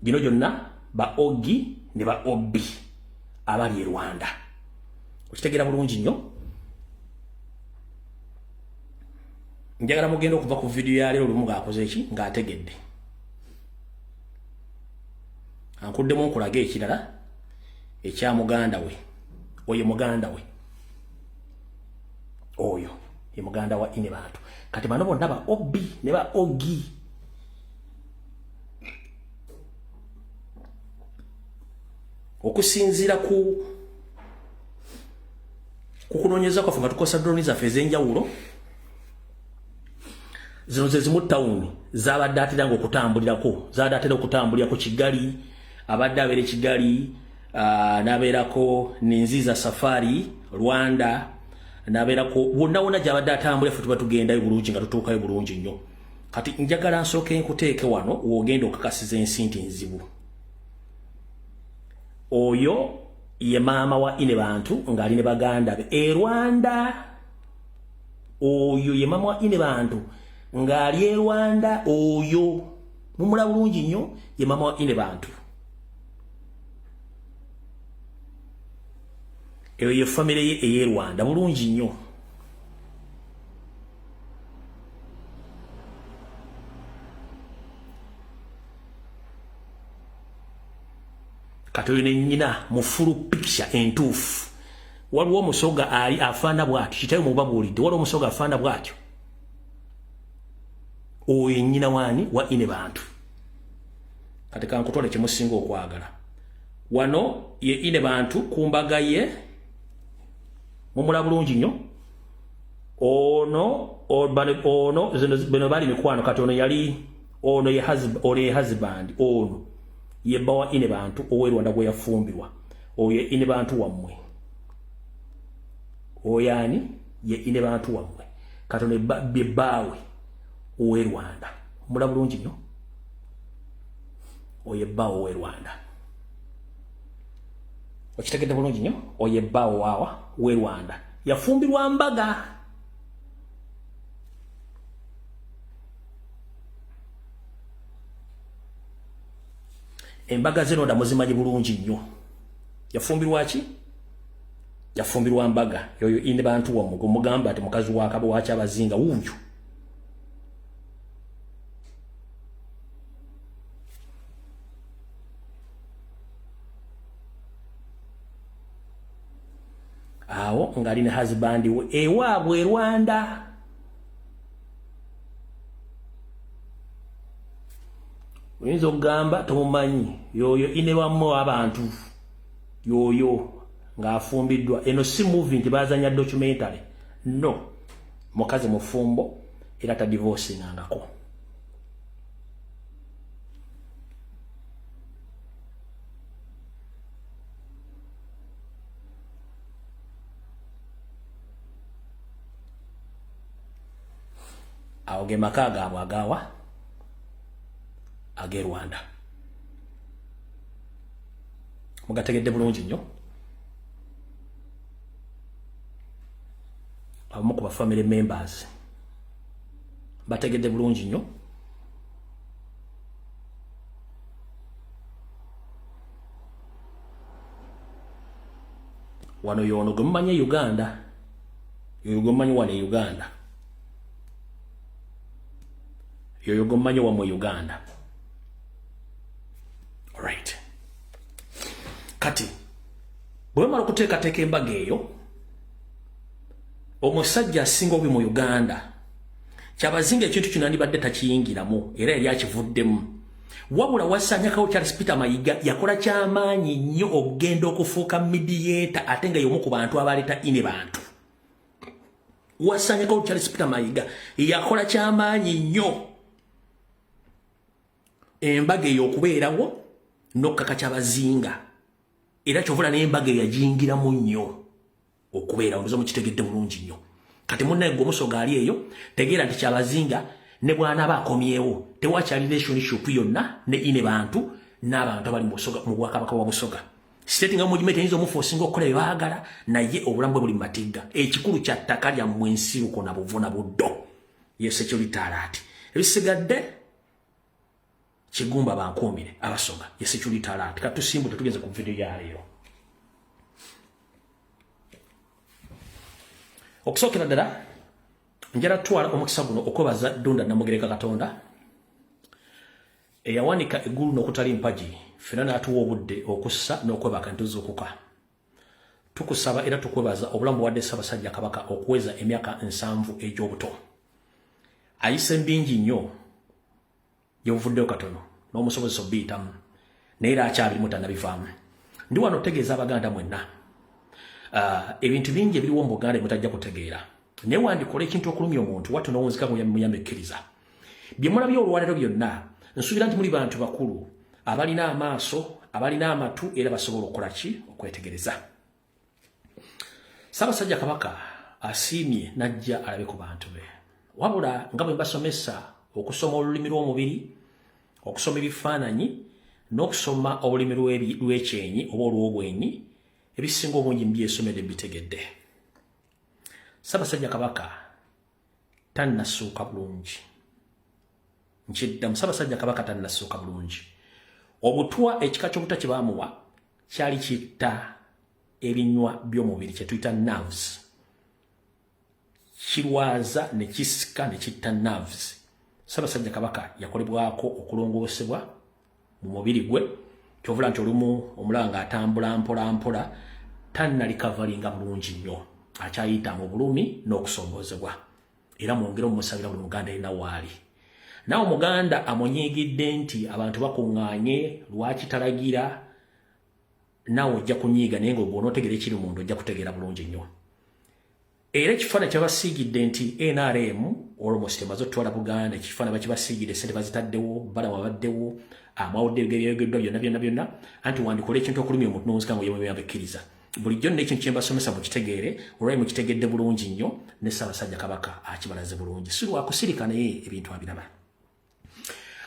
Gino gyonna ba Ogi ne ba Obbi abali e Rwanda. Okitegeera bulungi nnyo. Njagala mugenda okuva ku vidiyo ya leero olumu ng'akoze eki ng'ategedde. Ankuddemu nkulaga ekirala ekya muganda we. Oyo muganda we. Oyo ye muganda wa ine bantu. Kati bano bonna ba Obbi ne ba Ogi. Okusinziira ku kukunoonyeza kwaffe nga tukozesa drone zaffe ez'enjawulo, zino ze zimu tawuni zabadde ateranga okutambulirako, zabadde atera okutambulirako Kigali, abadde abeera e Kigali, n'abeerako Ninziza Safari Rwanda, n'abeerako wonna wonna gy'abadde atambulira. Ffe tuba tugendayo bulungi nga tutuukayo bulungi nnyo. Kati njagala nsooke nkuteeke wano w'ogenda okakasiza ensi nti nzibu. Oyo ye maama wa ine bantu ng'ali ne baganda be e Rwanda. Oyo ye maama wa ine bantu ng'ali e Rwanda. Oyo mumula bulungi nnyo, ye maama wa ine bantu. Eyo ye famire ye ey'e Rwanda bulungi nnyo. Kati oyo ne nnyina mu full picture entuufu. Waliwo omusoga ali afaana bw'atyo, kitawe mubabuulidde, waliwo omusoga afaana bw'atyo. Oyo nnyina waani wa ine bantu. Kati kankutwale kyemusinga okwagala. Wano ye ine bantu ku mbaga ye, mumula bulungi nnyo. Ono ono bano bali mikwano. Kati ono yali ono ye husband, ono ye husband, ono ye bba wa ine bantu ow'e Rwanda gwe yafumbirwa. Oyo ye ine bantu wammwe. Oyo ani ye ine bantu wammwe. Kati ono ye bbaawe ow'e Rwanda, mula bulungi nnyo. Oyo ebbaawe ow'e Rwanda. Okitegedde bulungi nnyo. Oyo ebbaawo waawa we Rwanda yafumbirwa mbaga. Embaga zino nda muzimanyi bulungi nnyo. Yafumbirwa ki? Yafumbirwa mbaga. Yoyo ine bantu wa mugo mugamba ati mukazi wa kabo wa Kyabazinga wuuyo. Awo ngali ne husband we ewaabwe Rwanda. Oyinza okugamba tomumanyi yoyo ine wammwe abantu yoyo ng'afumbiddwa. Eno si movie nti bazanya documentary. No, mukazi mufumbo era tadivorcingangako. Awo ge maka gaabwe agawa ag'e Rwanda. Mugategedde bulungi nnyo. Abamu ku ba family members bategedde bulungi nnyo. Wano yono gwe mumanyi e Uganda, yoyo gwe mumanyi wano e Uganda, yoyo gwe mumanyi wamwe Uganda. Alright. Kati bwe bamala okuteekateeka embaga eyo, omusajja asinga obubi mu Uganda Kyabazinga ekintu kino yandibadde takiyingiramu era yali akivuddemu. Wabula wasanyakawo Charles Peter Mayiga yakola kyamaanyi nnyo okugenda okufuuka mediator ate nga y'omu ku bantu abaleeta ine bantu. Wasanyakawo Charles Peter Mayiga yakola kyamaanyi nnyo embaga eyo okubeerawo n'okkaka Kyabazinga, era kyovula n'embaga eyo yagiyingiramu nnyo okubeerawo. Ndoza mukitegedde bulungi nnyo. Kati munnaye gwe omusoga ali eyo, tegeera nti Kyabazinga ne bw'anaaba akomyewo tewakyali relationship yonna ne ine bantu n'abantu abali mu Busoga, mu bwakabaka bwa Busoga. State nga mugimete eyinza omufosinga okukola bye baagala, naye obulamu bwe buli mu matigga. Ekikulu kya ttaka lyammwe nsibuko na buvo na buddo. Ye security alert. Ebisigadde Kigumba bankuumire abasoga ye security alert. Katusimbule tugenze ku video ya leero. Okusookera ddala njala twala omukisa guno okwebaza Ddunda Namugereka Katonda eyawanika eggulu n'okutali mpagi ffenna n'atuwa obudde okussa n'okwebaka ntuzuukuka. Tukusaba era tukwebaza obulamu bwadde Ssaabasajja Kabaka okuweza emyaka 70 egy'obuto. Ayise mbingi nnyo gyebuvuddeyo katono n'omusobozesa obiyitamu, naye era akyabirimu tannabivaamu. Ndi wano otegeeza Abaganda mwenna ebintu bingi ebiriwo mu Buganda mutajja kutegeera, naye wandikola ekintu okulumya omuntu wattu n'owunzika muyambe ekkiriza. Bye mulabye olwaleero byonna nsuubira nti muli bantu bakulu abalina amaaso, abalina amatu, era basobola okukola ki okwetegereza. Ssaabasajja Kabaka asiimye n'ajja alabe ku bantu be. Wabula nga bwe mbasomesa okusoma olulimi lw'omubiri, okusoma ebifaananyi n'okusoma olulimi lw'ekyenyi oba olw'obwenyi, ebisinga obungi mbyesomedde mbitegedde. Ssaabasajja Kabaka tannasuuka bulungi. Nkiddamu, Ssaabasajja Kabaka tannasuuka bulungi. Obutwa ekika ky'obutwa kye baamuwa kyali kitta ebinywa by'omubiri kye tuyita nerves. Kirwaza ne kisika ne kitta nerves. Ssaabasajja Kabaka yakolebwako okulongoosebwa mu mubiri gwe, kyovula nti olumu omulaba ng'atambula mpola mpola, tannalikavalinga bulungi nnyo, akyayita mu bulumi n'okusomboozebwa. Era mwongere omumusabira buli Muganda yenna waali. Naawe Omuganda amunyiigidde nti abantu bakuŋŋaanye, lwaki talagira? Naawe ojja kunyiiga, naye nga bw'onootegeera ekiri munda ojja kutegeera bulungi nnyo. Era ekifaananyi kyabasiigidde nti NRM almost emaze okutwala Buganda, ekifaananyi bakibasiigidde, ssente bazitaddewo, Balamu abaddewo, amwawudde ebyogeddwa byonna byonna byonna, anti wandikola ekintu okulumya omuntu n'owunzika nga oyemuyamba ekkiriza. Bulijjo nno ekintu kye mbasomesa mukitegeere, olwali mukitegedde bulungi nnyo, ne Ssaabasajja Kabaka akibalaze bulungi. Si lwakusirika naye ebintu abiraba.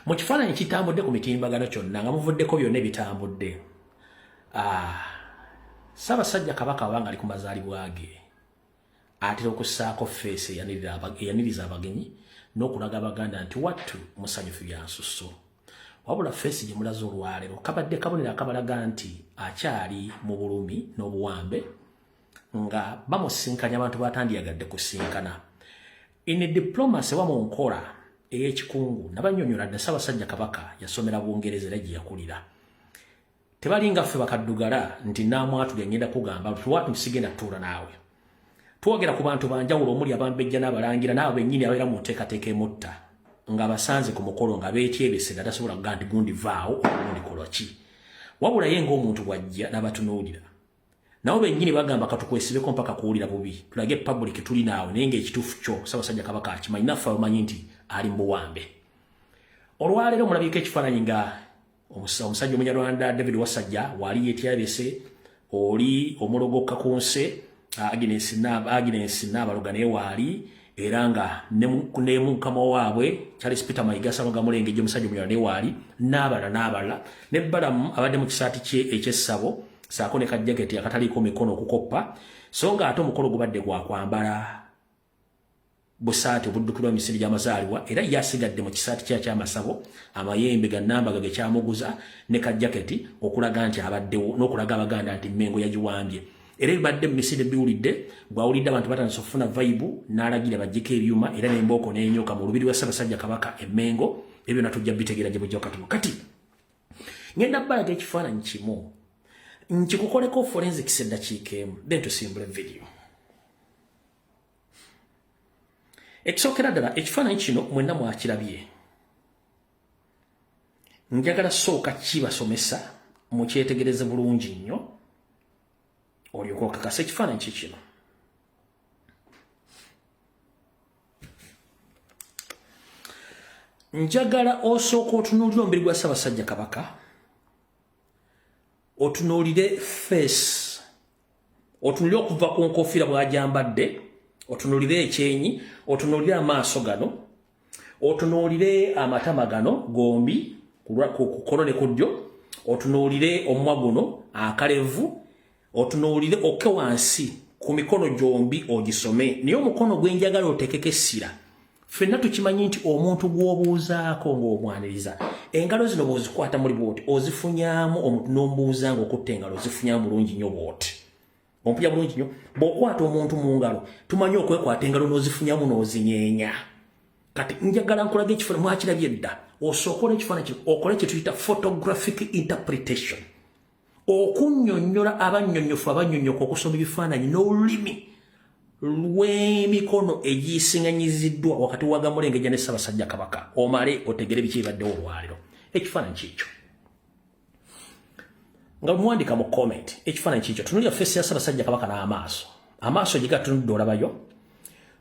Mu kifaananyi kitambudde ku mitimbagano kyonna nga muvuddeko byonna ebitambudde. Ssaabasajja Kabaka abanga ali ku mazaalibwa ge atera okussaako face eyaniriza abagenyi n'okulaga Abaganda nti wattu musanyufu bya nsusso. Wabula face gye mulaze olwaleero kabadde kabonero akabalaga nti akyali mu bulumi n'obuwambe nga bamusinkanya abantu batandiyagadde kusinkana. In diplomacy oba mu nkola ey'ekikungu nabanyonyola dda Ssaabasajja Kabaka yasomera Bungereza era gye yakulira. Tebalinga ffe bakaddugala nti naamwatulya ngenda kugamba watu sigenda tuula naawe. Twogera ku bantu banjawulo omuli abambejja n'abalangira n'abo bennyini abeera mu nteekateeka emutta nga basanze ku mukolo nga beetyebese nga tasobola kugamba nti gundi vaawo gundi kola ki. Wabula ye ng'omuntu bw'ajja n'abatunuulira. Nabo bennyini bagamba katukwesibeko mpaka kuwulira bubi tulage public tuli naawe naye ng'ekituufu kyo Ssaabasajja Kabaka akimanyi naffe abamanyi nti ali mu buwambe. Olwaleero mulabika ekifaananyi nga omusajja omunyarwanda David Wasajja wali yetyabese oli omulogoka ku nsi Agnes Nabaloga naye waali era nga ne mukama waabwe Charles Peter Mayiga Saloga Mulengejje omusajja omunyarwanda naye waali n'abalala n'abalala ne Balamu abadde mu kisaati kye eky'essabo saako ne kajaketi akataliiko mikono okukoppa so nga ate omukolo gubadde gwa kwambala busaati obuddukirwa emisinde gy'amazaalibwa era ye asigadde mu kisaati kye akyamasabo amayembe ga Nambaga ge kyamuguza ne ka jaketi okulaga nti abaddewo n'okulaga Abaganda nti Mmengo yagiwambye. Era ebibadde mu misinde biwulidde bw'awulidde abantu batandise okufuna vayibu n'alagira baggyeko ebyuma era n'embooko n'enyoka mu lubiri lwa Ssaabasajja Kabaka e Mmengo. Ebyo byonna tujja bitegeera gye bujja katono. Kati ngenda balaga ekifaananyi kimu nkikukoleko forensics eddakiika emu then tusimbule vidiyo. Ekisookera ddala ekifaananyi kino mwenna mwakirabye. Njagala sooka kibasomesa mukyetegereze bulungi nnyo olyoke okakasa ekifaananyi ki kino. Njagala osooka otunuulire omubiri gwa Ssaabasajja Kabaka, otunuulire face, otunuulire okuva ku nkofiira bw'agyambadde, otunuulire ekyenyi, otunuulire amaaso gano, otunuulire amatama gano gombi ku kkono ne ku ddyo, otunuulire omumwa guno akalevu, otunuulire okke wansi ku mikono gyombi ogisome. Naye omukono gwe njagala oteekeko essira, ffenna tukimanyi nti omuntu gw'obuuzaako ng'omwaniriza engalo zino bw'ozikwata muli bw'oti ozifunyaamu omuntu n'omubuuza ng'okutta engalo ozifunyamu bulungi nnyo bw'oti ompulira bulungi nnyo. Bw'okwata omuntu mu ngalo tumanyi okwekwata engalo n'ozifunyamu n'ozinyeenya. Kati njagala nkulaga ekifaananyi mwakirabye dda, osooka ekifaananyi kino okole kye tuyita photographic interpretation, okunnyonnyola abannyonnyofu abannyonnyoka okusoma ebifaananyi n'olulimi lw'emikono egiyisiŋanyiziddwa wakati wa Gamulengejja ne Ssaabasajja Kabaka, omale otegere biki ebibaddewo olwaleero. Ekifaananyi kiikyo nga muwandika mu comment. Ekifaananyi kiikyo, tunuulira face ya Ssaabasajja Kabaka n'amaaso, amaaso gye gatunudde olabayo,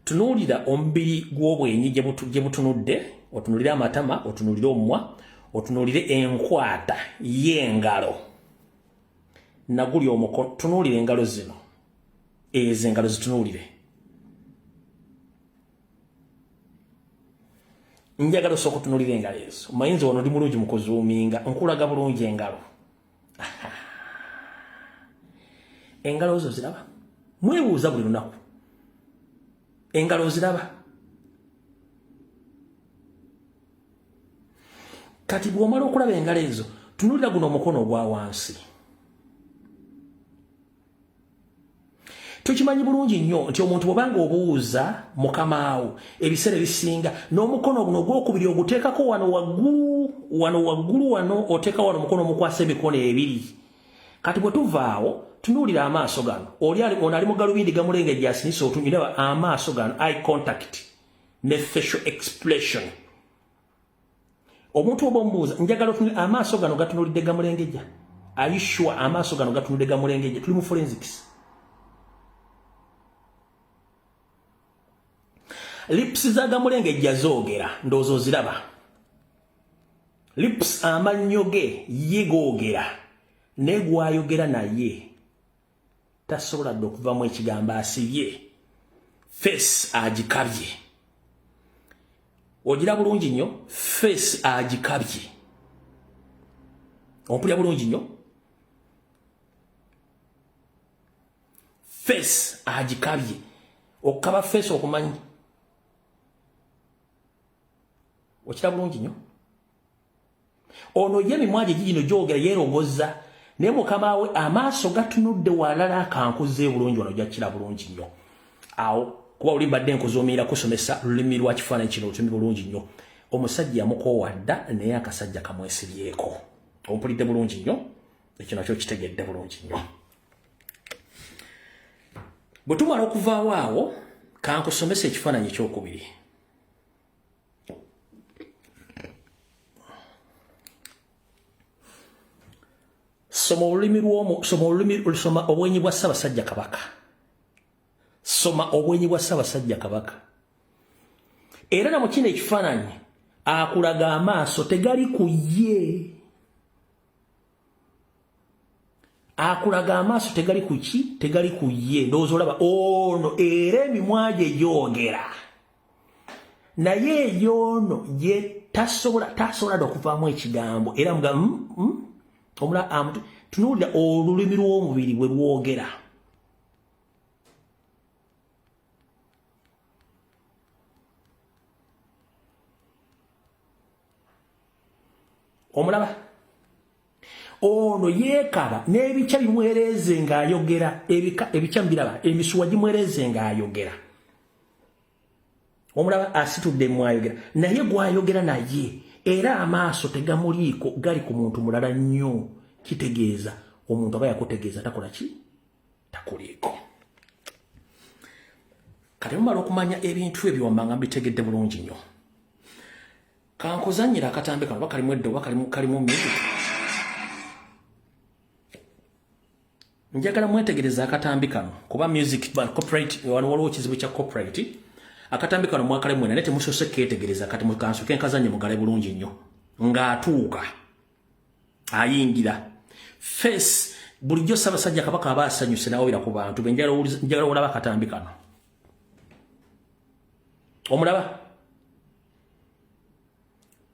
tunuulira omubiri gw'obwenyi gye butunudde, otunuulire amatama, otunuulire omumwa, otunuulire enkwata y'engalo naguli omukono, tunuulire engalo zino, ezo engalo zitunuulire. Njagala osooka otunuulire engalo ezo. Mayinza wano ndi mulungi mu kuzuuminga, nkulaga bulungi engalo. Engalo zo ziraba, mwebuuza buli lunaku, engalo ziraba. Kati bw'omala okulaba engalo ezo, tunuulira guno omukono ogwa wansi. Tukimanyi bulungi nnyo nti omuntu bw'obanga obuuza mukamaawo ebiseera ebisinga n'omukono guno ogwokubiri oguteekako wano waggulu, wano waggulu wano oteeka wano omukono omukwasa emikono ebiri. Kati bwe tuvaawo tunuulira amaaso gano, oli ono ali mu galubindi Gamulengejja asinise otunyulira amaaso gano, eye contact ne facial expression. Omuntu oba omubuuza, njagala otunule amaaso gano gatunulidde Gamulengejja. Are you sure amaaso gano gatunulidde Gamulengejja? Tuli mu forensics. Lips za Gamulengejja zoogera, ndowooza oziraba. Lips, amannyo ge ye googera, naye gwayogera naye tasobola dde okuvamu ekigambo, asibye face agikabye. Ogira bulungi nnyo, face agikabye, ompulira bulungi nnyo. Face agikabye. Okukaba face okumanyi. Okira bulungi nnyo. Ono ye emimwa gye gigino gyogera yeerogoza naye mukama we amaaso gatunudde walala akankuze bulungi wano ojja bulungi nnyo. Awo kuba oli mbadde nkuzuumiira kusomesa lulimi lwa kifaananyi kino olutumi bulungi nnyo. Omusajja yamukoowa dda naye akasajja kamwesibyeko. Ompulidde bulungi nnyo, ekyo nakyo kitegedde bulungi nnyo. Bwe tumala okuvaawo awo kankusomesa ekifaananyi ekyokubiri. Soma olulimi lw'omu, soma olulimi, soma obwenyi bwa Ssaabasajja Kabaka. Soma obwenyi bwa Ssaabasajja Kabaka. Era na mu kino ekifaananyi akulaga amaaso tegali ku ye. Akulaga amaaso tegali ku ki? Tegali ku ye. Ndowooza olaba ono era emimwa gye gyogera. Naye ey'ono ye tasobola okuvaamu ekigambo era mga omula tunuulira olulimi lw'omubiri bwe lwogera. Omulaba ono yeekaba n'ebikya bimwereeze ng'ayogera, ebikya mbiraba, emisuwa gimwereeze ng'ayogera. Omulaba asitudde mwayogera naye gwayogera naye era amaaso tegamuliiko gali ku muntu mulala nnyo. Kitegeeza omuntu aba yakutegeeza takola ki? Takuliiko. Kati mumala okumanya ebintu ebyo wammanga mbitegedde bulungi nnyo. Kankuzannyira akatambi kano oba kalimu edda oba kalimu music. Njagala mwetegereza akatambi kano kuba music copyright, wano waliwo ekizibu kya copyright. Akatambi kano mwakale mwena naye temusoose keetegereza. Kati mukansoke nkazannye mugale bulungi nnyo. Ng'atuuka ayingira face bulijjo Ssaabasajja Kabaka aba asanyuse n'awabira ku bantu be. Njagala olaba akatambi kano. Omulaba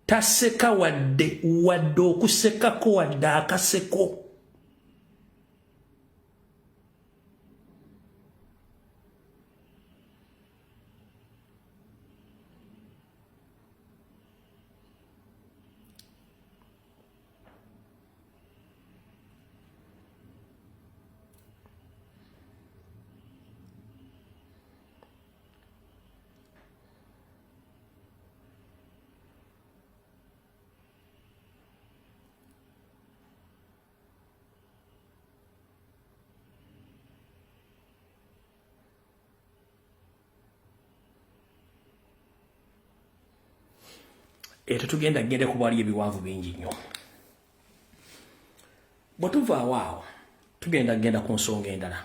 taseka wadde okusekako wadde akaseko. Tetugenda gende kuba waliyo ebiwanvu bingi nnyo. Bwe tuvaawo awo tugenda genda ku nsonga endala.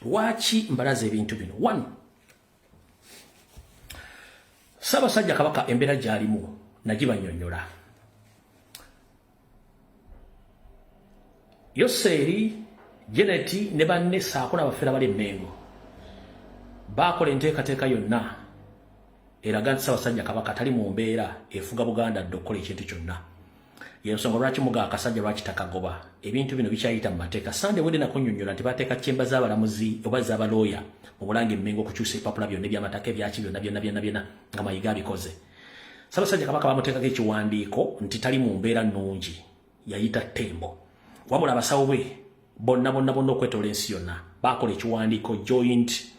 Lwaki mbalaza ebintu bino? One, Ssaabasajja Kabaka embeera gy'alimu nagibannyonnyola. Yoseeri, Janet ne banne ssaako n'abafeera bali e Mmengo baakola enteekateeka yonna eraga nti Ssaabasajja Kabaka tali mu mbeera efuga Buganda dda okukola ekintu kyonna. Y'ensonga lwaki muga akasajja lwaki takagoba. Ebintu bino bikyayita mu mateeka. Sande wedde nakunnyonnyola nti bateeka chemba z'abalamuzi oba z'abalooya mu Bulange Mmengo okukyusa ebipapula byonna eby'amataka ebyaki byonna byonna byonna byonna nga Mayiga abikoze. Ssaabasajja Kabaka bamuteekako ekiwandiiko nti tali mu mbeera nnungi, yayita Ttembo. Wabula abasawo be bonna bonna bonna okwetoola ensi yonna baakola ekiwandiiko joint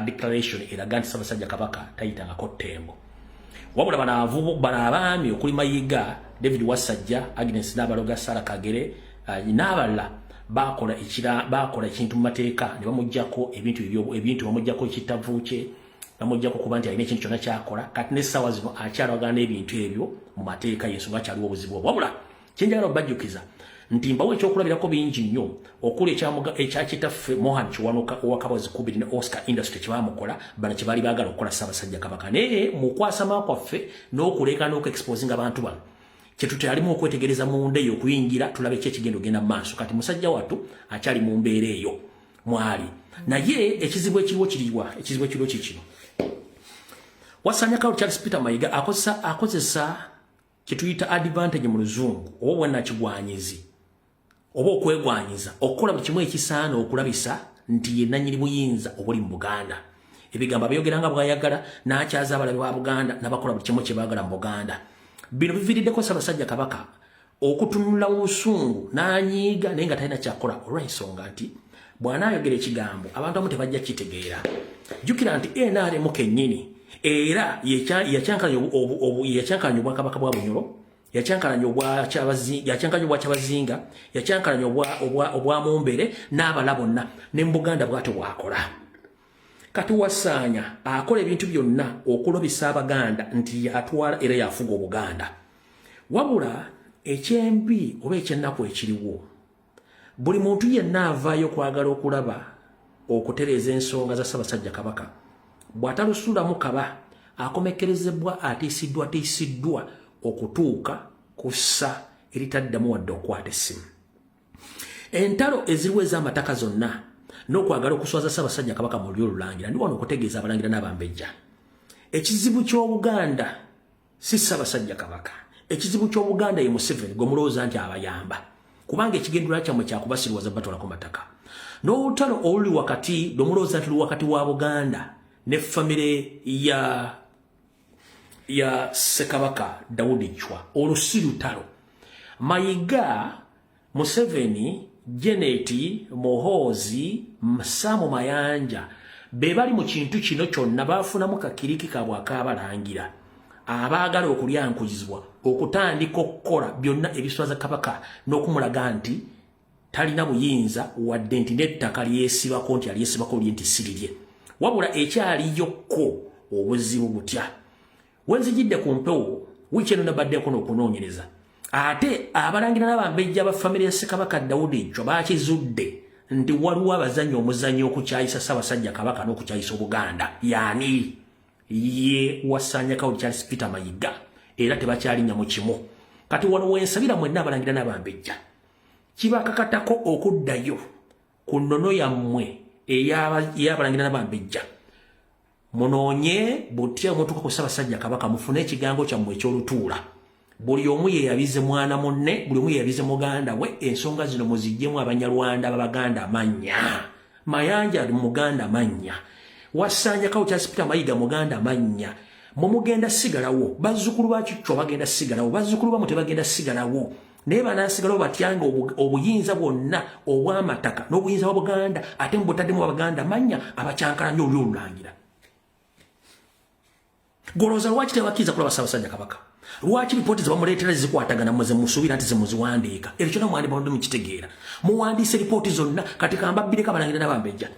declaration eraga nti Ssaabasajja Kabaka tayitangako Ttembo. Wabula bano abaami okuli Mayiga, David Wasajja, Agnes Nabaloga, Sarah Kagere n'abalala baakola ekintu mu mateeka ne bamuggyako ebintu bamuggyako ekittavu kye, bamuggyako kuba nti alina ekintu kyonna kyakola. Kati n'essaawa zino akyalwagana n'ebintu ebyo mu mateeka, y'ensonga akyaliwo obuzibu obwo. Wabula kye njagala okubajjukiza nti mbawo ekyokulabirako bingi nnyo okuli ekya kitaffe Mohan Kiwanuka owa Kabazi Kubiri ne Oscar Industry kye baamukola, bano kye baali baagala okukola Ssaabasajja Kabaka. Naye mu kwasama kwaffe n'okuleeka n'okuexposinga abantu bano kye tukyalimu okwetegereza munda eyo okuyingira tulabe ki ekigenda ogenda mu maaso. Kati musajja wattu akyali mu mbeera eyo mwali. Naye ekizibu ekiriwo kiriwa? Ekizibu ekiriwo kikino. Wasanya Charles Peter Mayiga akozesa kyetuyita advantage mu luzungu oba obwannakigwanyizi oba okwegwanyiza okukola buli kimu ekisaana okulabisa nti ye nannyini buyinza obuli mu Buganda. Ebigambo abyogera nga bw'ayagala, n'akyaza abalabe ba Buganda, n'abakola buli kimu kye baagala mu Buganda. Bino biviiriddeko Ssaabasajja Kabaka okutunula mu busungu n'anyiiga, naye nga talina kyakola, olw'ensonga nti bw'anaayogera ekigambo abantu abamu tebajja kitegeera. Jjukira nti NRM kennyini era yakyankalanya obwakabaka bwa Bunyoro, yakyankalanya obwa Kyabazinga, yakyankalanya obwa Mumbere n'abala bonna, ne mu Buganda bw'atyo bw'akola. Kati Wasaanya akola ebintu byonna okulobisa Abaganda nti yatwala era yafuga Obuganda. Wabula ekyembi oba ekyennaku ekiriwo, buli muntu yenna avaayo okwagala okulaba okutereeza ensonga za Ssaabasajja Kabaka, bw'atalusuulamu kaba akomekkerezebwa atiisiddwa tiisiddwa okutuuka ku ssa eritaddamu wadde okukwata essimu. Entalo eziriwo ez'amataka zonna n'okwagala okuswaza Ssaabasajja Kabaka mu lulyo olulangira, ndi wano okutegeeza abalangira n'abambejja, ekizibu ky'Obuganda si Ssaabasajja Kabaka. Ekizibu ky'Obuganda ye Museveni gwe mulowooza nti abayamba, kubanga ekigendererwa kyammwe kyakubasirwaza batwalako mataka. N'olutalo oluli wakati lwe mulowooza nti luli wakati wa Buganda ne famire ya Ssekabaka Daudi Chwa, olwo si lutalo. Mayiga, Museveni, Janet, Muhoozi, Sam Mayanja be bali mu kintu kino kyonna, baafunamu kakiriki kaabwe ak'abalangira abaagala okulyankuzibwa okutandika okukola byonna ebiswaza Kabaka n'okumulaga nti talina buyinza, wadde nti n'ettaka lyesibako nti alyesibako lye nti sirirye. Wabula ekyaliyokko obuzibu butya, wenzijidde ku mpewo wiiki eno nabaddeko n'okunoonyereza, ate abalangira n'abambejja ba famire ya Ssekabaka Daudi Chwa bakizudde nti waliwo abazannya omuzannyo okukyayisa Ssaabasajja Kabaka n'okukyayisa Obuganda. Yaani ye Wasaanya Kawuli Charles Peter Mayiga, era tebakyalinnya mu kimu. Kati wano wensabira mwenna abalangira n'abambejja, kibakakatako okuddayo ku nnono yammwe ey'abalangira n'abambejja, munoonye butya omutuuka ku Ssaabasajja Kabaka, mufune ekigambo kyammwe eky'olutuula. Buli omu yeyabize mwana munne, buli omu yeyabize muganda we. Ensonga zino muziggyemu Abanyarwanda babaganda amannya. Mayanja muganda mannya, Wasaanya Kawo Charles Peter Mayiga muganda mannya. Mwe mugenda sigalawo, bazzukulu ba Kichwa bagenda sigalawo, bazzukulu bamu tebagenda sigalawo, naye banaasigalawo batyanga obuyinza bwonna obw'amataka n'obuyinza bwa Buganda, ate mubutaddemu abaganda mannya abakyankalanya oluli olulangira. Golowooza lwaki tebakkiriza kulaba Ssaabasajja Kabaka? Lwaki lipooti zebamuleetera zikwatagana muze musuubira nti zemuziwandiika? Ekyo kyonna mwandibadde mukitegeera, muwandiise lipooti zonna. Kati kambabbireko, abalangira n'abambejja,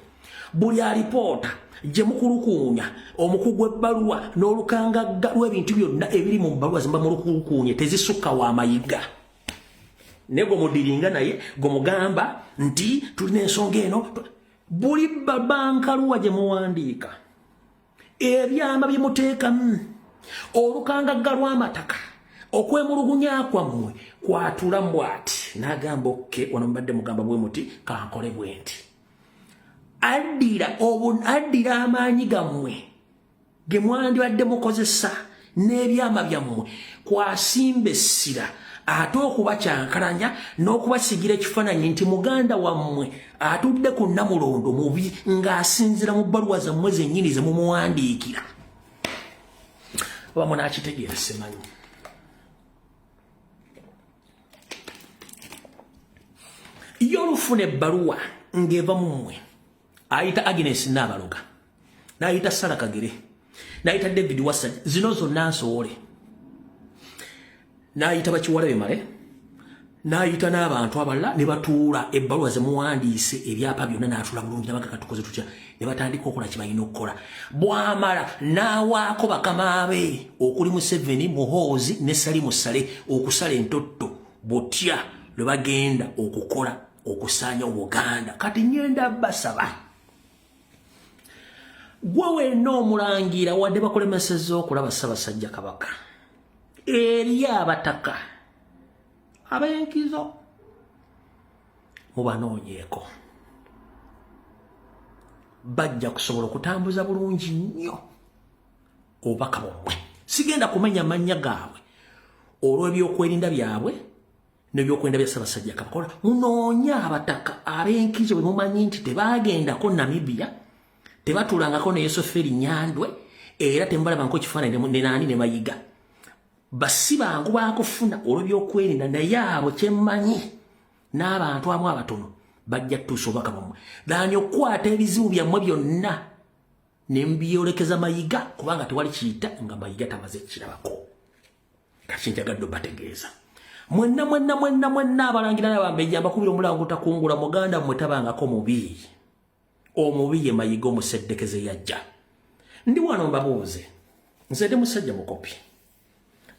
buli alipoota gye mukulukuunya, omukugu ebbaluwa n'olukangagga lw'ebintu byonna ebiri mu bbaluwa zemba mulukulukuunye tezisukka wa Mayiga, naye gwe mudiringa naye gwe mugamba nti tulina ensonga eno. Buli bankaluwa gye muwandiika, ebyama bye muteekamu, olukangagga lw'amataka, okwemulugunya kwammwe kwatula mbwati n'agamba, "Okay, wano mubadde mugamba bwe muti, kankole bwe nti." Addira amaanyi gammwe ge mwandibadde mukozesa n'ebyama byammwe kwasimba essira, ate okubakyankalanya n'okubasigira ekifaananyi nti muganda wammwe atudde ku Nnamulondo mubi, ng'asinzira mu bbaluwa zammwe zennyini ze mumuwandiikira. Oba munaakitegeera simanyi. Ye olufuna ebbaluwa ng'eva mu mmwe, ayita Agnes Naabaloga, n'ayita Sara Kagere, n'ayita David Wasajja, zino zonna nsowole, n'ayita bakiwala bemale, n'ayita n'abantu abalala ne batuula, ebbaluwa ze muwandiise, ebyapa byonna, n'atuula bulungi nabaga, "Katukoze tutya?" Ne batandika okukola kye balina okukola. Bw'amala n'awaako bakama be okuli Museveni, Muhoozi ne Salimu Sale okusala entotto butya lwe bagenda okukola okusaanya Obuganda. Kati ngenda basaba, gwe wenna omulangira, wadde bakulemesezza okulaba Ssaabasajja Kabaka, eri abataka ab'enkizo mubanoonyeeko, bajja kusobola okutambuza bulungi nnyo obubaka bwammwe. Sigenda kumenya mannya gaabwe olw'ebyokwerinda byabwe. N'ebyokwenda bya Ssaabasajja Kabaka. Munoonye abataka ab'enkizo bwe mumanyi nti tebagendako Namibia, tebatulangako ne Yoseferi Nyandwe, era tembalabangako kifaananyi ne nani ne Mayiga. Basi bangu bakufuna olw'ebyokwerinda, naye abo kyemmanyi n'abantu amu abatono bajja tutuusa obubaka bwammwe. Daani okukwata ebizibu byammwe byonna ne mbyolekeza Mayiga, kubanga tewali kiyita nga Mayiga tamaze kirabako. Kati njagadde obategeeza mwenna mwenna mwenna mwenna abalangira n'abambejja, mbakubira omulango takungula muganda mmwe tabangako mubi. Omubi ye Mayiga omuseddekeze yajja. Ndi wano mbabuuze, nze ndi musajja mukopi,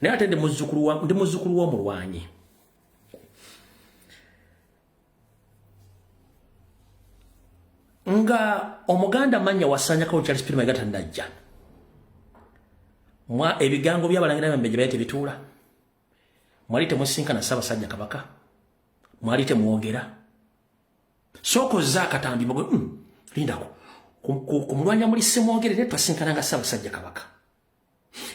naye ate ndi muzzukulu w'omulwanyi. Nga omuganda manya wasanyako Charles Peter Mayiga tannajja, mwa ebigango by'abalangira n'abambejja byali tebituula. Mwali temusinkana Ssaabasajja Kabaka, mwali temwogera. Sooka ozze akatambi mugwe, lindako ku mulwanya muli Ssemwogerere twasinkana nga Ssaabasajja Kabaka,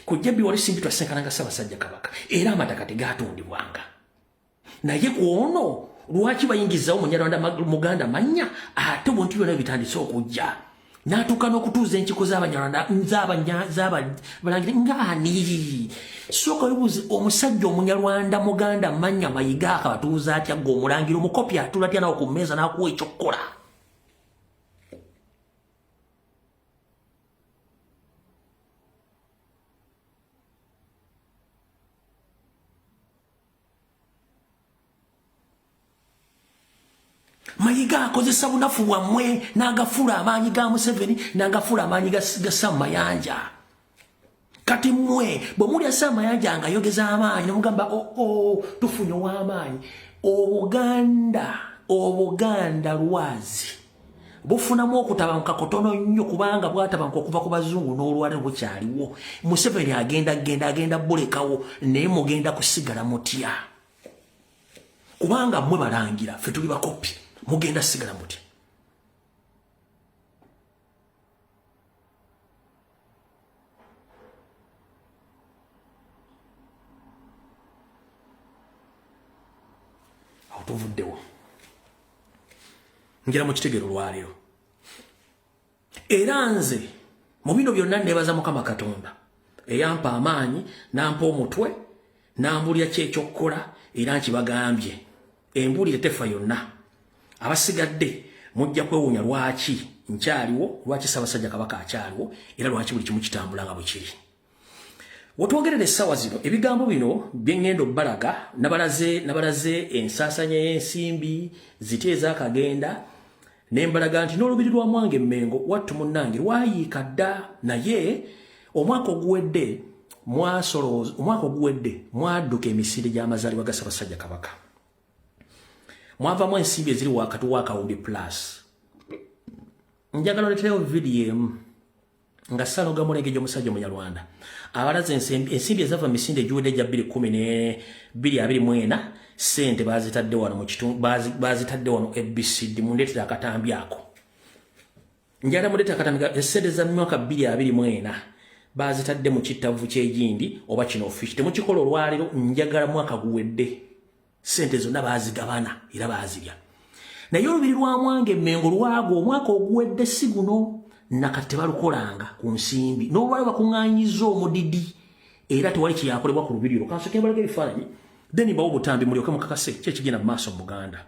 ku Jebbi wali Simbi twasinkana nga Ssaabasajja Kabaka, era amataka tegaatundibwanga. Naye ku ono lwaki bayingizawo Munyarwanda Muganda mannya, ate obuntu byonna bitandise okujja n'atuuka n'okutuuza enkiiko z'Abanyarwanda z'abalangira ng'ani? Sooka weebuuze, omusajja Omunyarwanda Muganda mannya Mayiga akabatuuza atya? Gwe omulangira omukopi atula atya nawe ku mmeeza n'akuwa ekyokukola? Mayiga akozesa bunafu bwammwe n'agafuula amaanyi ga Museveni, n'agafuula amaanyi ga Sam Mayanja. Kati mmwe bwe mulya Sam Mayanja ng'ayogeza amaanyi ne mugamba oo tufunye ow'amaanyi. Obuganda lwazi bufunamu okutabanguka kutono nnyo, kubanga bwatabanguka okuva ku bazungu n'olwaleero bukyaliwo. Museveni agenda genda agenda bulekawo, naye mugenda kusigala mutya? Kubanga mmwe balangira, ffe tuli bakopi, mugenda sigala mutya? Awo tuvuddewo, njira mu kitegeero olwaleero. Era nze mu bino byonna neebaza Mukama Katonda eyampa amaanyi n'ampa omutwe n'ambulira ki ekyokukola, era nkibagambye embuulire tefa yonna. Abasigadde mujja kwewuunya lwaki nkyaliwo, lwaki Ssaabasajja Kabaka akyaliwo, era lwaki buli kimu kitambula nga bwe kiri. Wetwogerera essaawa zino, ebigambo bino bye ŋŋenda obbalaga, nabalaze ensaasanya y'ensimbi ziti ezakagenda, ne mbalaga nti n'olubiri lwa Mwange Mmengo wattu munnange lwayiika dda, naye omwaka oguwedde omwaka oguwedde mwadduka emisinde gy'amazaalibwa ga Ssaabasajja Kabaka. Mwavamu ensimbi eziri wakati w'akawumbi plus. Njagala oleterewo vidiyo emu nga Ssaloga Mulenge gy'omusajja Omunyarwanda abalaze ensimbi ezava mu misinde egiwedde egya 2024, ssente baazitadde wano mu kitundu, baazitadde wano ABCD. Mundeetera akatambi ako, njagala mundeetera akatambi essente za myaka 2024 baazitadde mu kittavu ky'egindi oba kino ofiisi. Temukikola olwaleero, njagala mwaka guwedde, ssente zonna baazigabana era baazirya. Naye olubiri lwa Mwange Mmengo lwagwa omwaka oguwedde, si guno, nakati tebalukolanga ku nsimbi. N'olwaleero bakuŋŋaanyizza omudidi era tewali kyeyakolebwa ku lubiri olwo. Kansooke mbalaga ebifaananyi, then mbawo obutambi mulyoke mukakase ki ekigenda mu maaso mu Buganda.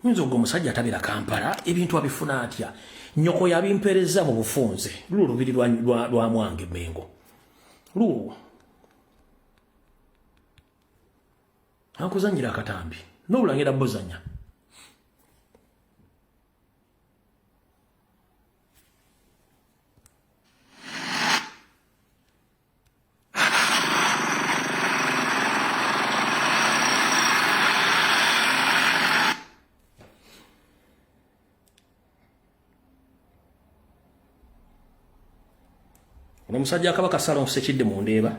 Oyinza ogwo omusajja atabira Kampala ebintu abifuna atya? Nnyoko yabimpeereza mu bufunze. Lulwo olubiri lwa Mwange Mmengo lulwo ankuzanyira akatambi n'obulangira buzanya. Ono omusajja Kabaka Salongo Sekidde mu Ndeeba.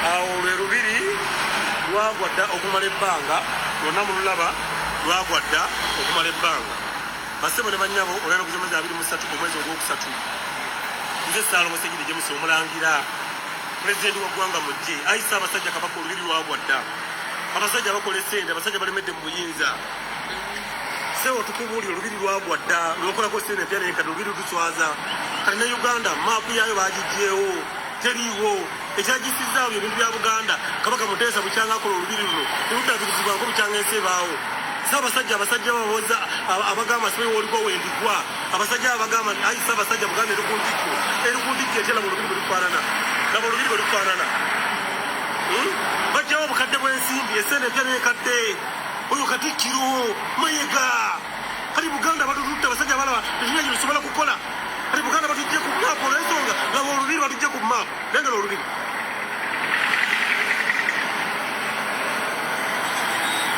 Awo lwe lubiri lwagwa dda okumala ebbanga lwonna mululaba, lwagwa dda okumala ebbanga. Bassebo ne bannyabo, olwaleero ku kyomwezi 23 omwezi ogwokusatu Nze Ssaalongo Ssegirinya James Omulangira, pulezidenti wa ggwanga mujje. Ayi Ssaabasajja Kabaka, olubiri lwagwa dda. Abasajja bakola essente, abasajja balemedde mu buyinza. Ssebo tukubuulira, olubiri lwagwa dda, lwebakolako ssente empya n'enkadde, olubiri lutuswaza. Kati ne Uganda maapu yaayo bagiggyeewo, teriiwo. Ekyagisizaawo bye bintu bya Buganda. Kabaka Muteesa bukyanga akola olubiri luno teruddabirizibwako bukyanga ensi ebaawo. Ssaabasajja, abasajja baboza abagamba simanyi woligwa wendigwa, abasajja abagamba nti ayi Ssaabasajja, Buganda eri ku ntikko, eri ku ntikko etya? Laba olubiri bwe lufaanana, laba olubiri bwe lufaanana. Bajjawo obukadde bw'ensimbi, esente empya n'enkadde. Oyo Katikkiro Mayiga. Kati Buganda batutudde, abasajja balaba tetulina kye tusobola kukola. Kati Buganda batujje ku maapu olw'ensonga, laba olubiri, batujje ku maapu, lengera olubiri.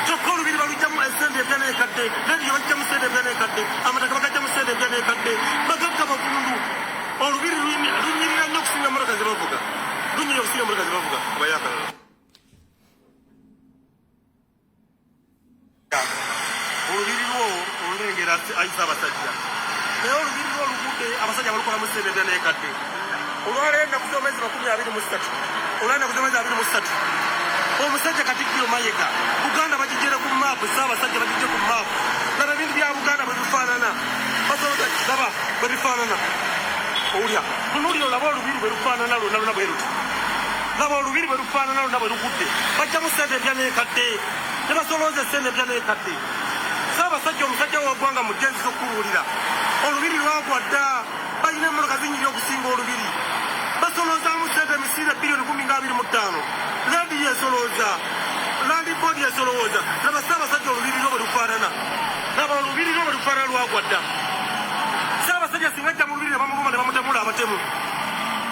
Kyokka olubiri balugyamu esente empya n'enkadde, rediyo bajjamu sente empya n'enkadde, amataka bagajjamu sente empya n'enkadde. Bagagga bavundu. Olubiri lunyirira nnyo okusinga emmotoka ze bavuga, lunyirira okusinga emmotoka ze bavuga. Abayakalala olubiri lwo olulengera, ayi Ssaabasajja, naye olubiri lwo olugudde, abasajja balukolamu sente empya n'enkadde. Olwaleero ennaku z'omwezi 23, olwaleero ennaku z'omwezi 23, omusajja Katikkiro Mayiga, Buganda bagijjere ku maapu. Ssaabasajja, bagijje ku maapu. Laba ebintu bya Buganda bwe bifaanana, laba bwe bifaanana. Owulya, tunuulira olaba olubiri bwe lufaanana lwonna lwonna bwe luti. Laba olubiri bwe lufaanana lwonna bwe lugudde. Bajjamu sente empya n'enkadde, ne basolooza esente empya n'enkadde. Ssaabasajja, omusajja wa ggwanga mujje, nziza okukubuulira, olubiri lwagwa dda. Balina emmotoka zinyirira okusinga olubiri. Basoloozaamu sente emisiire biliyoni 10 nga 25. Landi yesolooza, Land Board yesolowooza. Laba Ssaabasajja, olubiri lwo bwe lufaanana, laba olubiri lwo bwe lufaanana, lwagwa dda. Ssaabasajja singa ajja mu lubiri ne bamuluma ne bamutemula abatemu.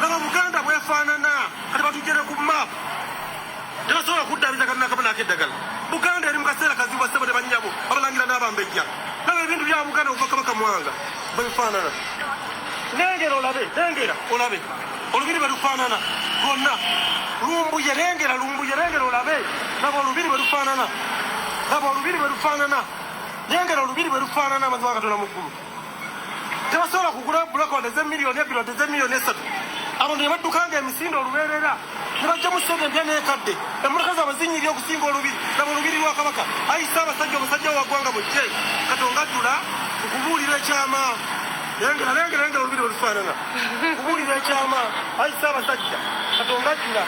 Laba Buganda bwefaanana. Kati batujjere ku maapu, tebasobola kuddaabiriza katonda akabona ak'eddagala. Buganda eri mu kaseera kazibu, bassebo ne bannyabo, abalangira n'abambejja. Laba ebintu bya Buganda okuva Kabaka Mwanga bwe bifaanana. Lengera olabe, lengera olabe olubiri bwe lufaanana lwonna. Lumbuye, lengera Lumbuye, lengera olabe. Laba olubiri bwe lufaanana, laba olubiri bwe lufaanana, lengera olubiri bwe lufaanana. Amazima ga Katonda mu ggulu, tebasobola kugula bulakode ez'emiliyoni 2 wadde ez'emiliyoni 3. Abantu ne baddukanga emisinde olubeerera ne bajjamu sente empya n'ekadde. Emmotoka zaabwe zinyirira okusinga olubiri. Laba olubiri lwa Kabaka. Ayi Ssaabasajja, omusajja wa ggwanga mujje, Katonga ajjula nkubuulira ekyama. Lengera, lengera, lengera olubiri olufaanana, nkubuulira ekyama. Ayi Ssaabasajja, Katonga ajjula,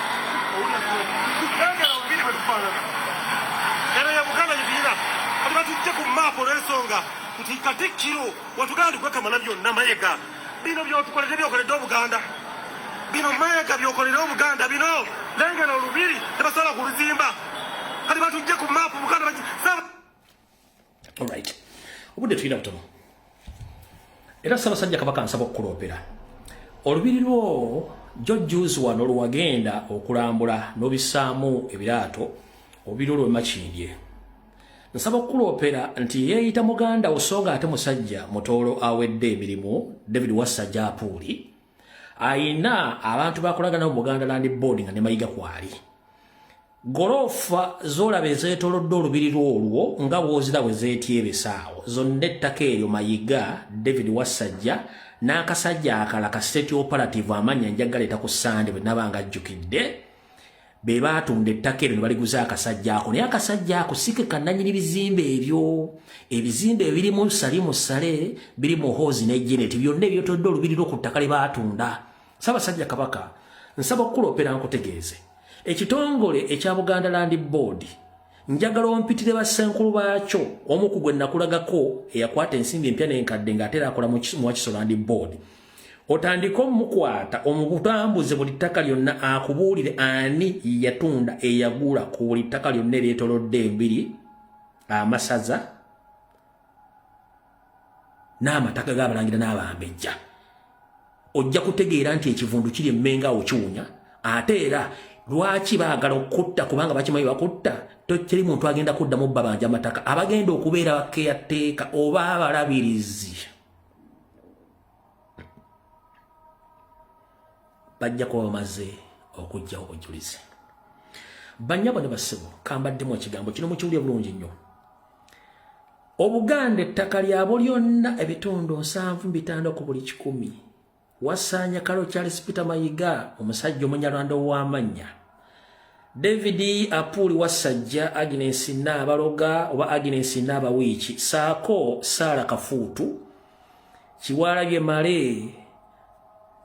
lengera olubiri bwe lufaanana. Eno ye Buganda gye tulina. Kati batujje ku maapu olw'ensonga nti Katikkiro watugamba nti gwekamala byonna. Mayiga, bino byotukoledde, byokoledde Obuganda bino. Mayiga, byokolera Obuganda bino. Lengera olubiri, tebasobola kuluzimba. Kati batujje ku maapu Buganda. Alright, obudde tulina butono. Era Ssaabasajja Kabaka, nsaba okukuloopera olubiri lwo jo juzi wano lwewagenda okulambula n'obissaamu ebiraato, olubiri olwo Makindye. Nsaba okukuloopera nti yeeyita muganda wo so nga ate musajja Mutoolo awedde emirimu, David Wassajja Apuuli, ayina abantu bakolagana mu Buganda Land Board nga ne Mayiga kwali. Golofa zolaba ezeetolodde olubiri lwolwo nga bwozira bwe zeetyebesaawo zonna, ettaka eryo Mayiga, David Wassajja n'akasajja akala ka state operative, amannya njagaleeta ku Sande bwe naba nga ajjukidde, be baatunda ettaka eryo ne baliguza akasajja ako. Naye akasajja ako si ke kannanyini bizimbe ebyo. Ebizimbe ebirimu Salimu Sale, biri mu Hoozi ne Janet, byonna ebyetodde olubiri lwo ku ttaka lye baatunda. Ssaabasajja Kabaka, nsaba okukuloopera nkutegeeze ekitongole ekya Buganda Land Board. Njagala ompitire bassenkulu baakyo, omu ku gwe nakulagako eyakwata ensimbi empya n'enkadde ng'ate era akola mu Wakiso Land Board, otandike omukwata omubutambuze buli ttaka lyonna, akubuulire ani yatunda, eyagula ku buli ttaka lyonna eryetolodde embiri, amasaza n'amataka g'abalangira n'abambejja. Ojja kutegeera nti ekivundu kiri emmenga awo kiwunya. Ate era lwaki baagala okutta? Kubanga bakimanyi bakutta, teri muntu agenda kuddamu babanja amataka. Abagenda okubeera bakeyateeka oba abalabirizi bajja kuba bamaze okuggyawo obujulizi. Bannyabo ne bassebo, kambaddemu ekigambo kino mukiwulire bulungi nnyo. Obuganda ettaka lyabwo lyonna ebitundu 75 ku buli 100. Wasaanya Kalo Charles Peter Mayiga, omusajja Omunyarwanda ow'amannya, David Apuuli Wasajja, Agnes Nnaabaloga oba Agnes Nnaabawiiki, saako Saala Kafuutu, Kiwalabye Male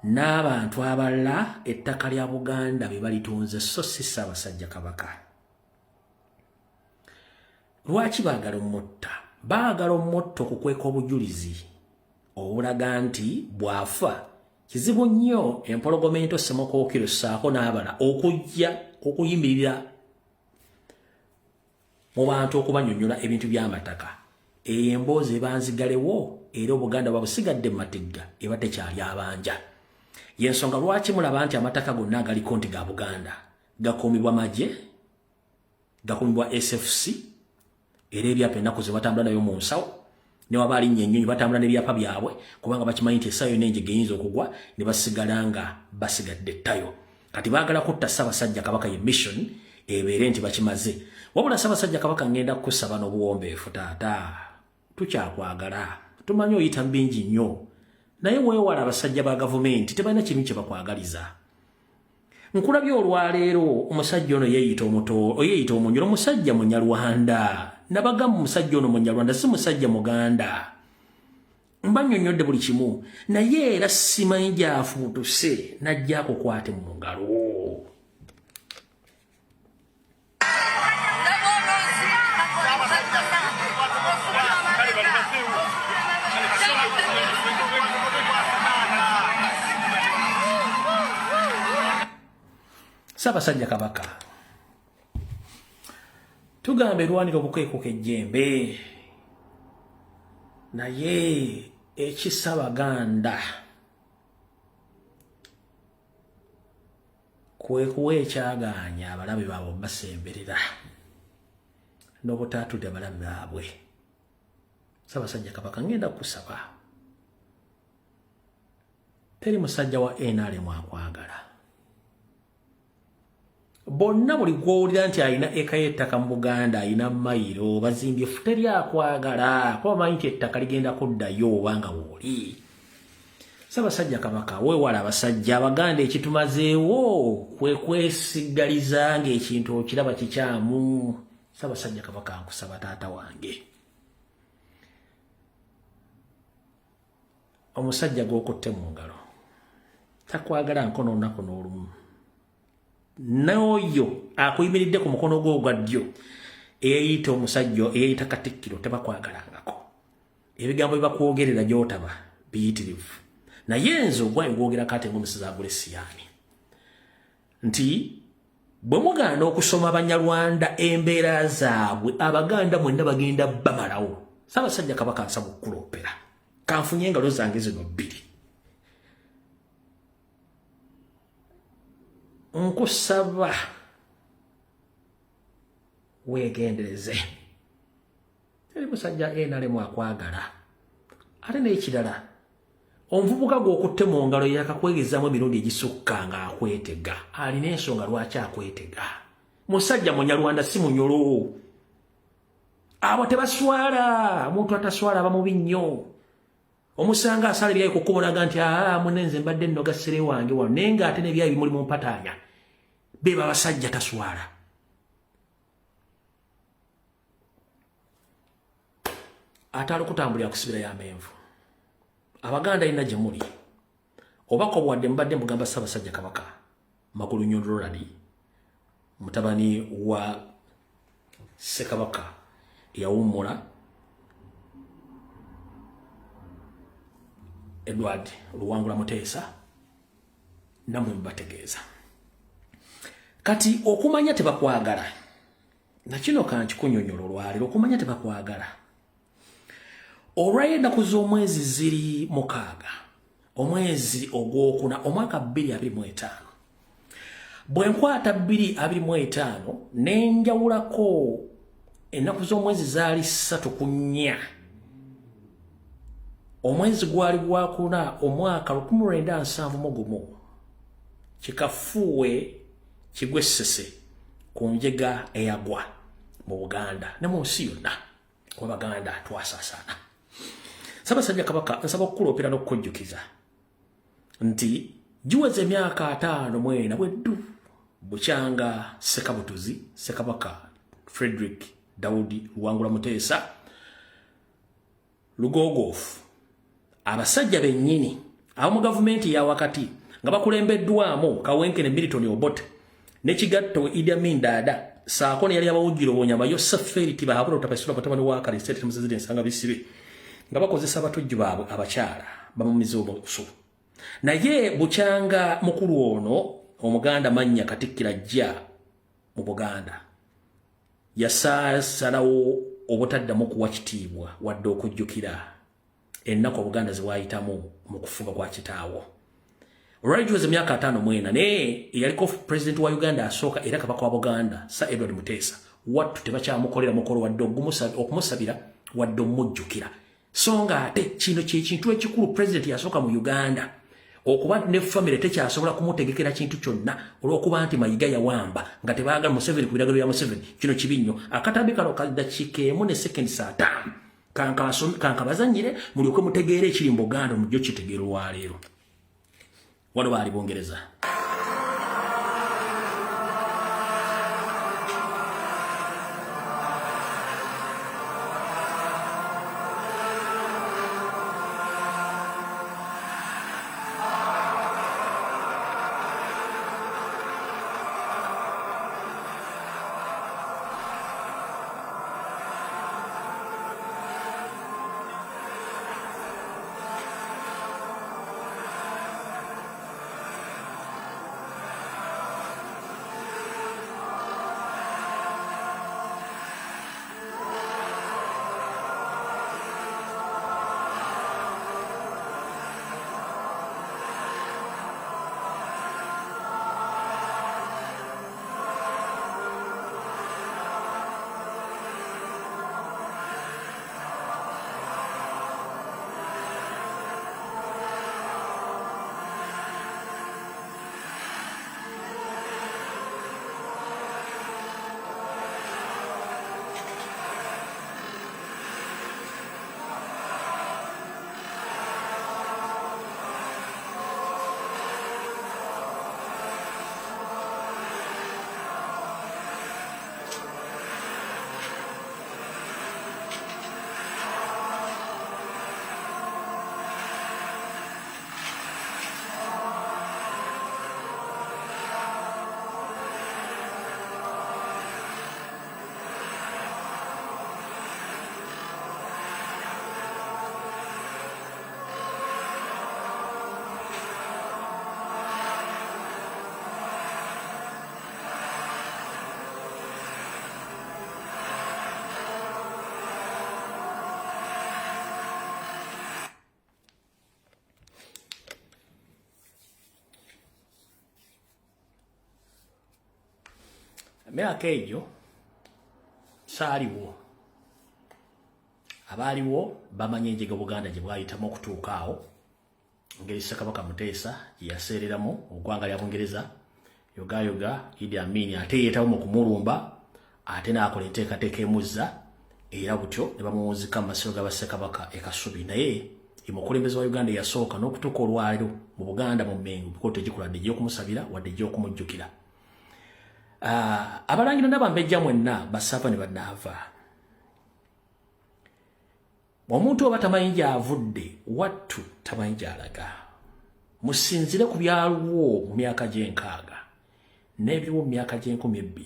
n'abantu abalala, ettaka lya Buganda be balitunze, so si Ssaabasajja Kabaka. Lwaki baagala omutta? Baagala omutta okukweka obujulizi obulaga nti bw'afa kizibu nnyo empologoma ento Ssemokookiro ssaako n'abala okujja okuyimirira mu bantu okubanyonnyola ebintu by'amataka. Eyo emboozi ebanzigalewo, era Obuganda babusigadde mu matigga, eba tekyali abanja. Yensonga lwaki mulaba nti amataka gonna agaliko nti ga Buganda gakuumibwa magye, gakuumibwa SFC, era ebyapa ennaku ze batambula nayo mu nsawo, ne waba alinnya ennyonyi batambula n'ebyapa byabwe, kubanga bakimanyi nti essaawa yonna enjega eyinza okugwa ne basigala nga basigadde ettayo. Kati baagala kutta Ssaabasajja Kabaka, ye mission ebeere nti bakimaze. Wabula Ssaabasajja Kabaka, ngenda kukusaba n'obuwombeefu, taata, tukyakwagala, tumanyi oyita mu bingi nnyo, naye weewala abasajja ba gavumenti, tebalina kintu kye bakwagaliza. Nkulabye olwaleero omusajja ono yeeyita omuto, yeeyita Omunyoro, omusajja Munyarwanda. Nabagamba omusajja ono Munyarwanda, si musajja Muganda. Mbanyonyodde buli kimu, naye era simanyi gyafuutuse najja akukwate mu ngalo. Ssaabasajja Kabaka, tugamba erwanira obukeekuka ejjembe, naye ekisa Baganda kwe kuwa ekyagaanya abalabe baabwe basemberera n'obutaatudde abalabe baabwe. Ssaabasajja Kabaka, ngenda kukusaba, teri musajja wa NRM akwagala. Bonna buli gwowulira nti alina eka y'ettaka mu Buganda, alina mayiro, bazimbye, teri akwagala, kuba bamanyi nti ettaka ligenda kuddayo obanga wooli. Ssaabasajja Kabaka, weewala abasajja Abaganda. Ekitumazeewo kwe kwesigaliza ng'ekintu okiraba kikyamu. Ssaabasajja Kabaka, nkusaba taata wange, omusajja gw'okutte mu ngalo takwagala nkono olunaku n'olumu, n'oyo akuyimiridde ku mukono gwo ogwa ddyo eyeyita omusajja, eyeyita Katikkiro, tebakwagalangako. Ebigambo byebakwogerera gy'otaba biyitirivu, naye nze ogwayo gwogerako ate ng'omusizi agula esiyaani nti bwe mugaana okusoma Abanyarwanda embeera zaabwe, Abaganda mwenna bagenda bamalawo. Ssaabasajja Kabaka, nsaba okukuloopera, kanfunye engalo zange zino bbiri, nkusaba weegendereze. Teri musajja NRM akwagala. Ate n'ekirala, omuvubuka gw'okutte mu ngalo yakakwegezaamu emirundi egisukka ng'akwetega, alina ensonga lwaki akwetega. Musajja Munyarwanda, si Munyolo. Abo tebaswala. Omuntu ataswala aba mubi nnyo. Omusanga asala ebyayi ku kkubo naga nti, "Aa, munenze mbadde nnoga ssere wange wano," naye ng'ate n'ebyayi bimuli mu mpataanya. Beba abasajja taswala. Ate alikutambulira kusibira y'amenvu. Abaganda ina gye muli, obaka obwadde mubadde mugamba Ssaabasajja Kabaka Magulu Nyondo Ronald, mutabani wa Ssekabaka eyawummula Edward Luwangula Muteesa, nammwe mubategeeza kati okumanya tebakwagala. Nakino kankikunyonyola olwaleero, okumanya tebakwagala. Olwayo ennaku z'omwezi ziri 6, omwezi ogwokuna, omwaka 2025. Bwe nkwata 2025 nenjawulako ennaku z'omwezi zaali 3 ku 4, omwezi gwali gwakuna, omwaka 1971, kikafuuwe kigwessese ku njega eyagwa mu Buganda ne mu nsi yonna, kuba Baganda twasaasaana. Ssaabasajja Kabaka, nsaba okukuloopera n'okukujjukiza. Nti giweze emyaka 54 bweddu bukyanga Sekabutuzi Ssekabaka Frederick Daudi Luwangula Muteesa Lugoogoofu, abasajja bennyini abamu gavumenti ya wakati nga bakulembeddwamu Kawenkene Milton Obote ne Kigatto Idi Amin Dada saako ne yali abawujjira obunyama Yoseferi Tibahabura Rutayisire mutabani wa Kalisete Muzizire Nsanga Bisibe nga bakozesa abatujju baabwe abakyala bamumize obusu. Naye bukyanga mukulu ono Omuganda mannya Katikkiro ajja mu Buganda yasalawo obutaddamu kuwa kitiibwa wadde okujjukira ennaku Obuganda ze bwayitamu mu kufuga kwa kitaawo. Olwali giweze emyaka 54 naye eyaliko pulezidenti wa Uganda asooka era Kabaka wa Buganda Sir Edward Muteesa wattu tebakyamukolera mukolo wadde okumusabira wadde omujjukira. So nga ate kino kye kintu ekikulu pulezidenti yasooka mu Uganda okuba nti ne famire tekyasobola kumutegekera kintu kyonna olw'okuba nti Mayiga yawamba nga tebaagala Museveni ku biragiro bya Museveni. Kino kibi nnyo. Akatambi kano ka ddakiika 1 ne seconds 5 kankabazannyire mulyoke mutegeere ekiri mu Buganda mujje okitegeera olwaleero. Wano baali Bungereza. Emyaka egyo saaliwo, abaaliwo bamanyi enjega Buganda gye bwayitamu okutuuka awo, engeri Ssekabaka Muteesa gye yaseereramu mu ggwanga lya Bungereza yogayoga Idi Amin ate yeetawo mu kumulumba ate n'akola enteekateeka emuzza era butyo ne bamuwunzika mu masiro ga Bassekabaka e Kasubi. Naye ye mukulembeze wa Uganda eyasooka n'okutuuka olwaleero mu Buganda mu Mmengo mikolo tegikola dde egy'okumusabira wadde egy'okumujjukira. Abalangira n'abambejja mwenna basava ne bannaava. Omuntu oba tamanyi gy'avudde wattu tamanyi gy'alaga. Musinzire ku byaliwo mu myaka gy'enkaaga n'ebiriwo mu myaka gy'enkumi 20.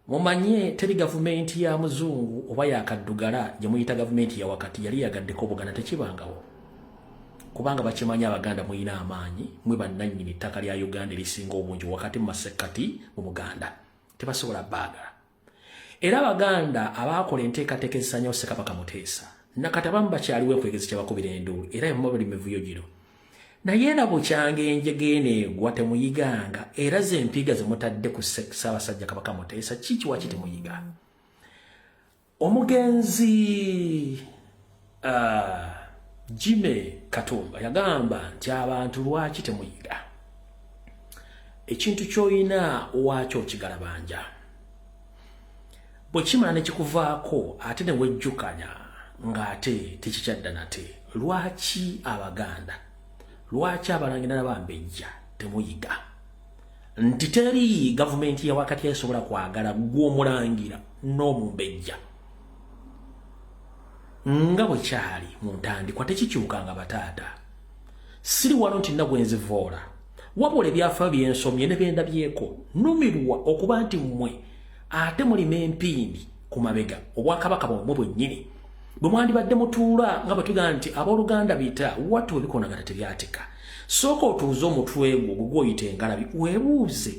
Mumanye teri gavumenti ya muzungu oba ya kaddugala gye muyita gavumenti ya wakati yali yagaddeko Buganda, tekibangawo. Kubanga bakimanyi Abaganda mulina amaanyi, mwe bannannyini ttaka lya Uganda erisinga obungi wakati mu masekkati mu Buganda. Tebasobola baagala. Era Abaganda abaakola enteekateeka ezisanyawo Ssekabaka Muteesa nakati abamu bakyaliwo enkwegezi kyabakubira enduulu era emuba buli mivuyo gino. Naye era bukyanga enjega eno egwa temuyiganga, era ze mpiiga ze mutadde ku Ssaabasajja Kabaka Muteesa kiki waki temuyiga? Omugenzi Jimmy Katumba yagamba nti abantu lwaki temuyiga? Ekintu ky'olina waakyo okigalabanja. Bwe kimala ne kikuvaako ate ne wejjukanya ng'ate tekikyadda nate. Lwaki Abaganda? Lwaki abalangira n'abambejja temuyiga nti teri gavumenti ya wakati esobola kwagala gw'omulangira n'omumbejja nga bwe kyali mu ntandikwa? Tekikyukanga bataata. Siri wano nti nabwenzivoola, wabula ebyafaayo byensomye ne byendabyeko, numirwa okuba nti mmwe ate mulima empindi ku mabega obwakabaka bwammwe bwennyini bwe mwandibadde mutuula nga bwe tugamba nti abooluganda bita wattu bwe bikonagana tebyatika. Sooka otuuze omutwe gwo gwe gwoyita engalabi, weebuuze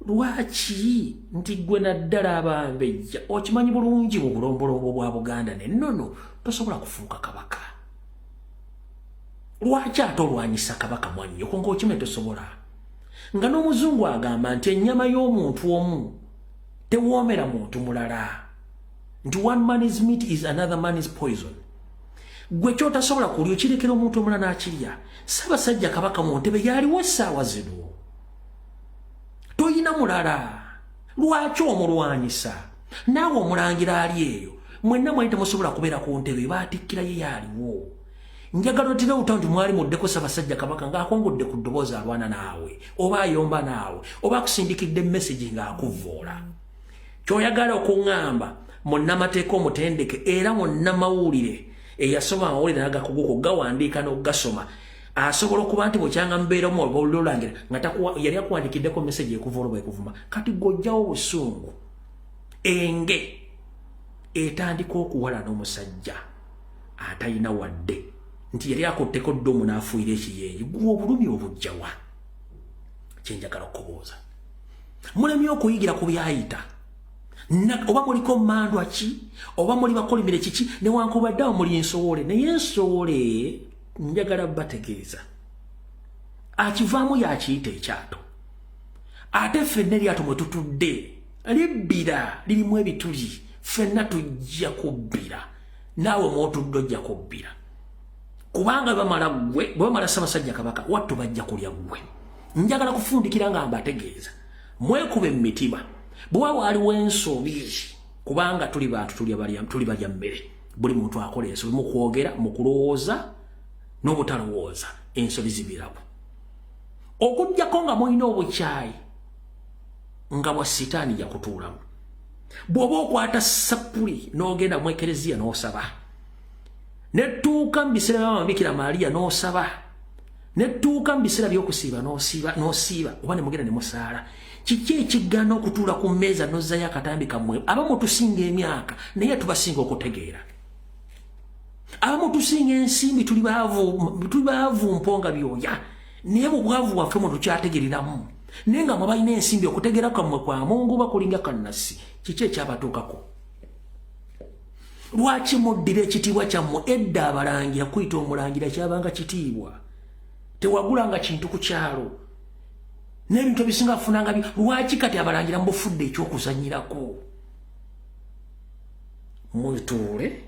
lwaki nti gwe naddala abambejja okimanyi bulungi mu bulombolombo bwa Buganda nennono tosobola kufuuka kabaka. Lwaki ate olwanyisa kabaka mwannyoko ng'okimanyi tosobola, nga n'omuzungu agamba nti ennyama y'omuntu omu tewoomera muntu mulala, nti one man's meat is another man's poison? Gwe kyotasobola kulya okirekera omuntu omulala n'akirya. Ssaabasajja Kabaka mu ntebe yaliwo essaawa zino, toyina mulala. Lwaki omulwanyisa? Naawe omulangira ali eyo, mwenna mwali temusobola kubeera ku ntebe, baatikkira ye yaaliwo. Njagala otirewuta nti mwali muddeko Ssaabasajja Kabaka ng'akongodde ku ddoboozi alwana naawe, oba ayomba naawe, oba akusindikidde message ng'akuvvoola. Kyoyagala okuŋŋamba, munnamateeka omutendeke era munnamawulire eyasoma amawulire n'agakuguka gawandiika n'okugasoma, asobola okuba nti bwekyanga mubeeramu oba olulangira nga yali akuwandiikiddeko message ekuvoola oba ekuvuma, kati gw'ojjawo obusungu, enge etandika okuwala n'omusajja atalina wadde nti yali akutteko ddomu n'afuuyira ekiyenje, gwe obulumi obujjawa? Kyenjagala okubuuza, mulemye okuyigira ku byayita, oba muliko mandwa ki, oba muli bakolimire kiki? Newankubadde awo muli nsowole, naye ensowole njagala bategeeza akivaamu yakiyita ekyato. Ate ffenna eryato mwe tutudde libbira, lirimu ebituli, ffenna tujja kubbira. Naawe mwotudde ojja kubbira, kubanga bamala ggwe, bwe bamala Ssaabasajja Kabaka wattu bajja kulya ggwe. Njagala kufundikira nga mbategeeza, mwekuba emitima bwe waba waliwo ensobi, kubanga tuli bantu, tuli balya mmere. Buli muntu akola ensobi mu kwogera, mu kulowooza n'obutalowooza, ensobi zibirawo, okugjako nga mulina obukyayi nga bwa sitaani jakutuulamu. Bw'oba okwata sappuli n'ogenda mu ekereziya n'osaba, netuuka mu biseera byamabikira Maaliya n'osaba, netuuka mu biseera by'okusiiba n'osiiba n'osiiba, oba ne mugenda ne musaala, kiki ekigaana okutuula ku mmeeza n'ozzayo akatambi kammwe? Abamu tusinga emyaka, naye tubasinga okutegeera. Abamu tusinga ensimbi, tuli baavu mponga byoya, naye mu bwavu bwaffe mwe tukyategereramu. Naye nga mwe balina ensimbi, okutegeera kwammwe kwa mungu bakulinga kannasi. Kiki ekyabatuukako? Lwaki muddira ekitiibwa kyammwe? Edda abalangira, kuyita omulangira kyabanga kitiibwa. Tewagulanga kintu ku kyalo n'ebintu ebisinga afunanga. Lwaki kati abalangira mubufudde ekyokuzanyirako? Mutuule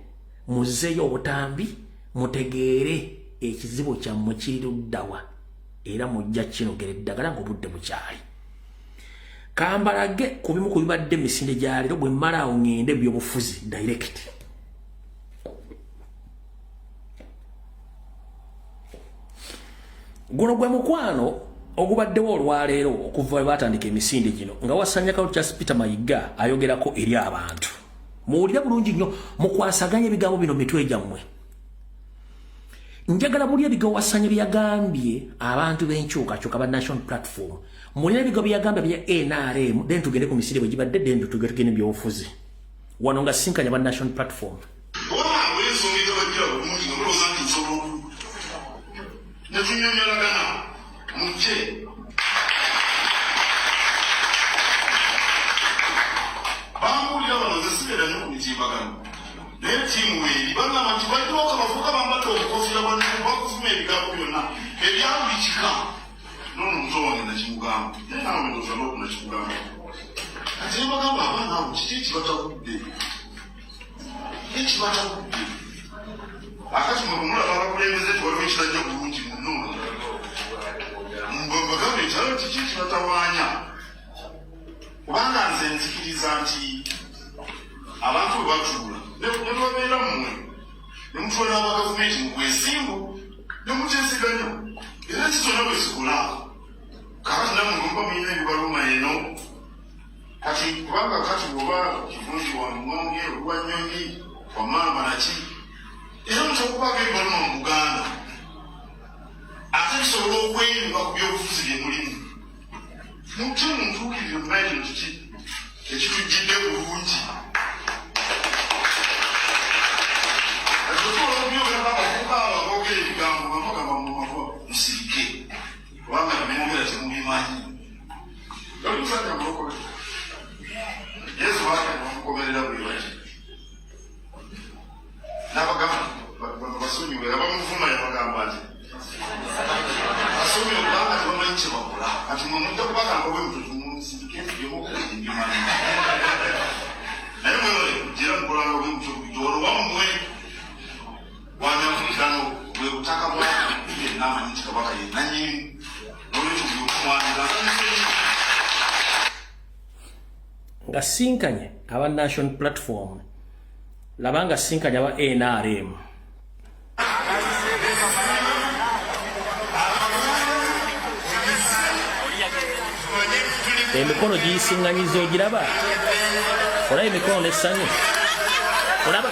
muzeeyo obutambi, mutegeere ekizibu kyammwe kiri luddawa, era mujja kinogera eddagala ng'obudde bukyali. Kambalage ku bimu ku bibadde emisinde gya leero. Bwe mmala awo ŋŋende byobufuzi direct. Guno gwe mukwano ogubaddewo olwaleero okuva we batandika emisinde gino, nga wasanyako Charles Peter Mayiga ayogerako eri abantu. Muwulire bulungi nnyo, mukwasaganye ebigambo bino mitwe gyammwe. Njagala muli ebigambo Wasanya byagambye abantu b'enkyukakyuka ba National Platform, mulina ebigambo byagambye bya NRM, then tugende ku misinde bwe gibadde, then tugende byobufuzi. Wano nga sinkanya ba National Platform. Waawo ensonga etabajjira bulungi nga mulowooza nti nsobola ne tunyonyolagana mujje. Bambuulira bano, nze sibeera nnyo ku mitimbagano, naye ttiimu weeri bagamba nti bajooka bafuuka bambadde obukofiira bwa nnugu, bakuvuma ebigambo byonna ebya buli kika. Nono muto wange nakimugamba, naye naawe ndowooza n'oku nakikugamba. Kati ne bagamba abaana abo, kiki ekibatagudde, ekibatagudde? Akati mwe bwemulaba abakulembeze tewaliwo ekitajja bulungi muno, bagambe nti alo kiki ekibatawaanya? Kubanga nze nzikiriza nti abantu bwe batuula ne babeera mmwe ne mutuula n'abagavumenti mu bwesimbu. Nemukyesiga nnyo era kisona bwe zikola. Kakati nammwe muba mulina ebibaluma eno kati, kubanga kati bw'oba kivungi wa Muwonge, olwa Nnyonyi, wa maama naki, era musobola okubaako ebibaluma mu Buganda, ate bisobola okweyunga ku byobufuzi bye mulimu. Mujje muntuukirire, munaye, kino kiki ekitujjidde bulungi. Tusobola okubyogerako. Abavubuka abo aboogera ebigambo nga mugamba mu musirike, kubanga byemwogera temubimanyi. Oli musajja mulokole, Yesu baagenda bamukomerera buli baki n'abagamba basonyiwe, abamuvuma. Yabagamba nti basonyiwe kubanga tebamanyi kye bakola. Kati mwe mujja kubagamba bwe mutyo, tumusirike, byemwogera temubimanyi. Naye mwewale kujja era mukolanga bwe mutyo bulijjo. Olwo wammwe wanyamulikano bwe butaka bwa yenna amanyi nti Kabaka ye nannyini, n'olwekyo buli okumwanira. Nga sinkanye aba National Platform, laba nga sinkanye aba NRM. Emikono giyisiŋŋanyiza, ogiraba, olaba emikono n'essanyu, olaba.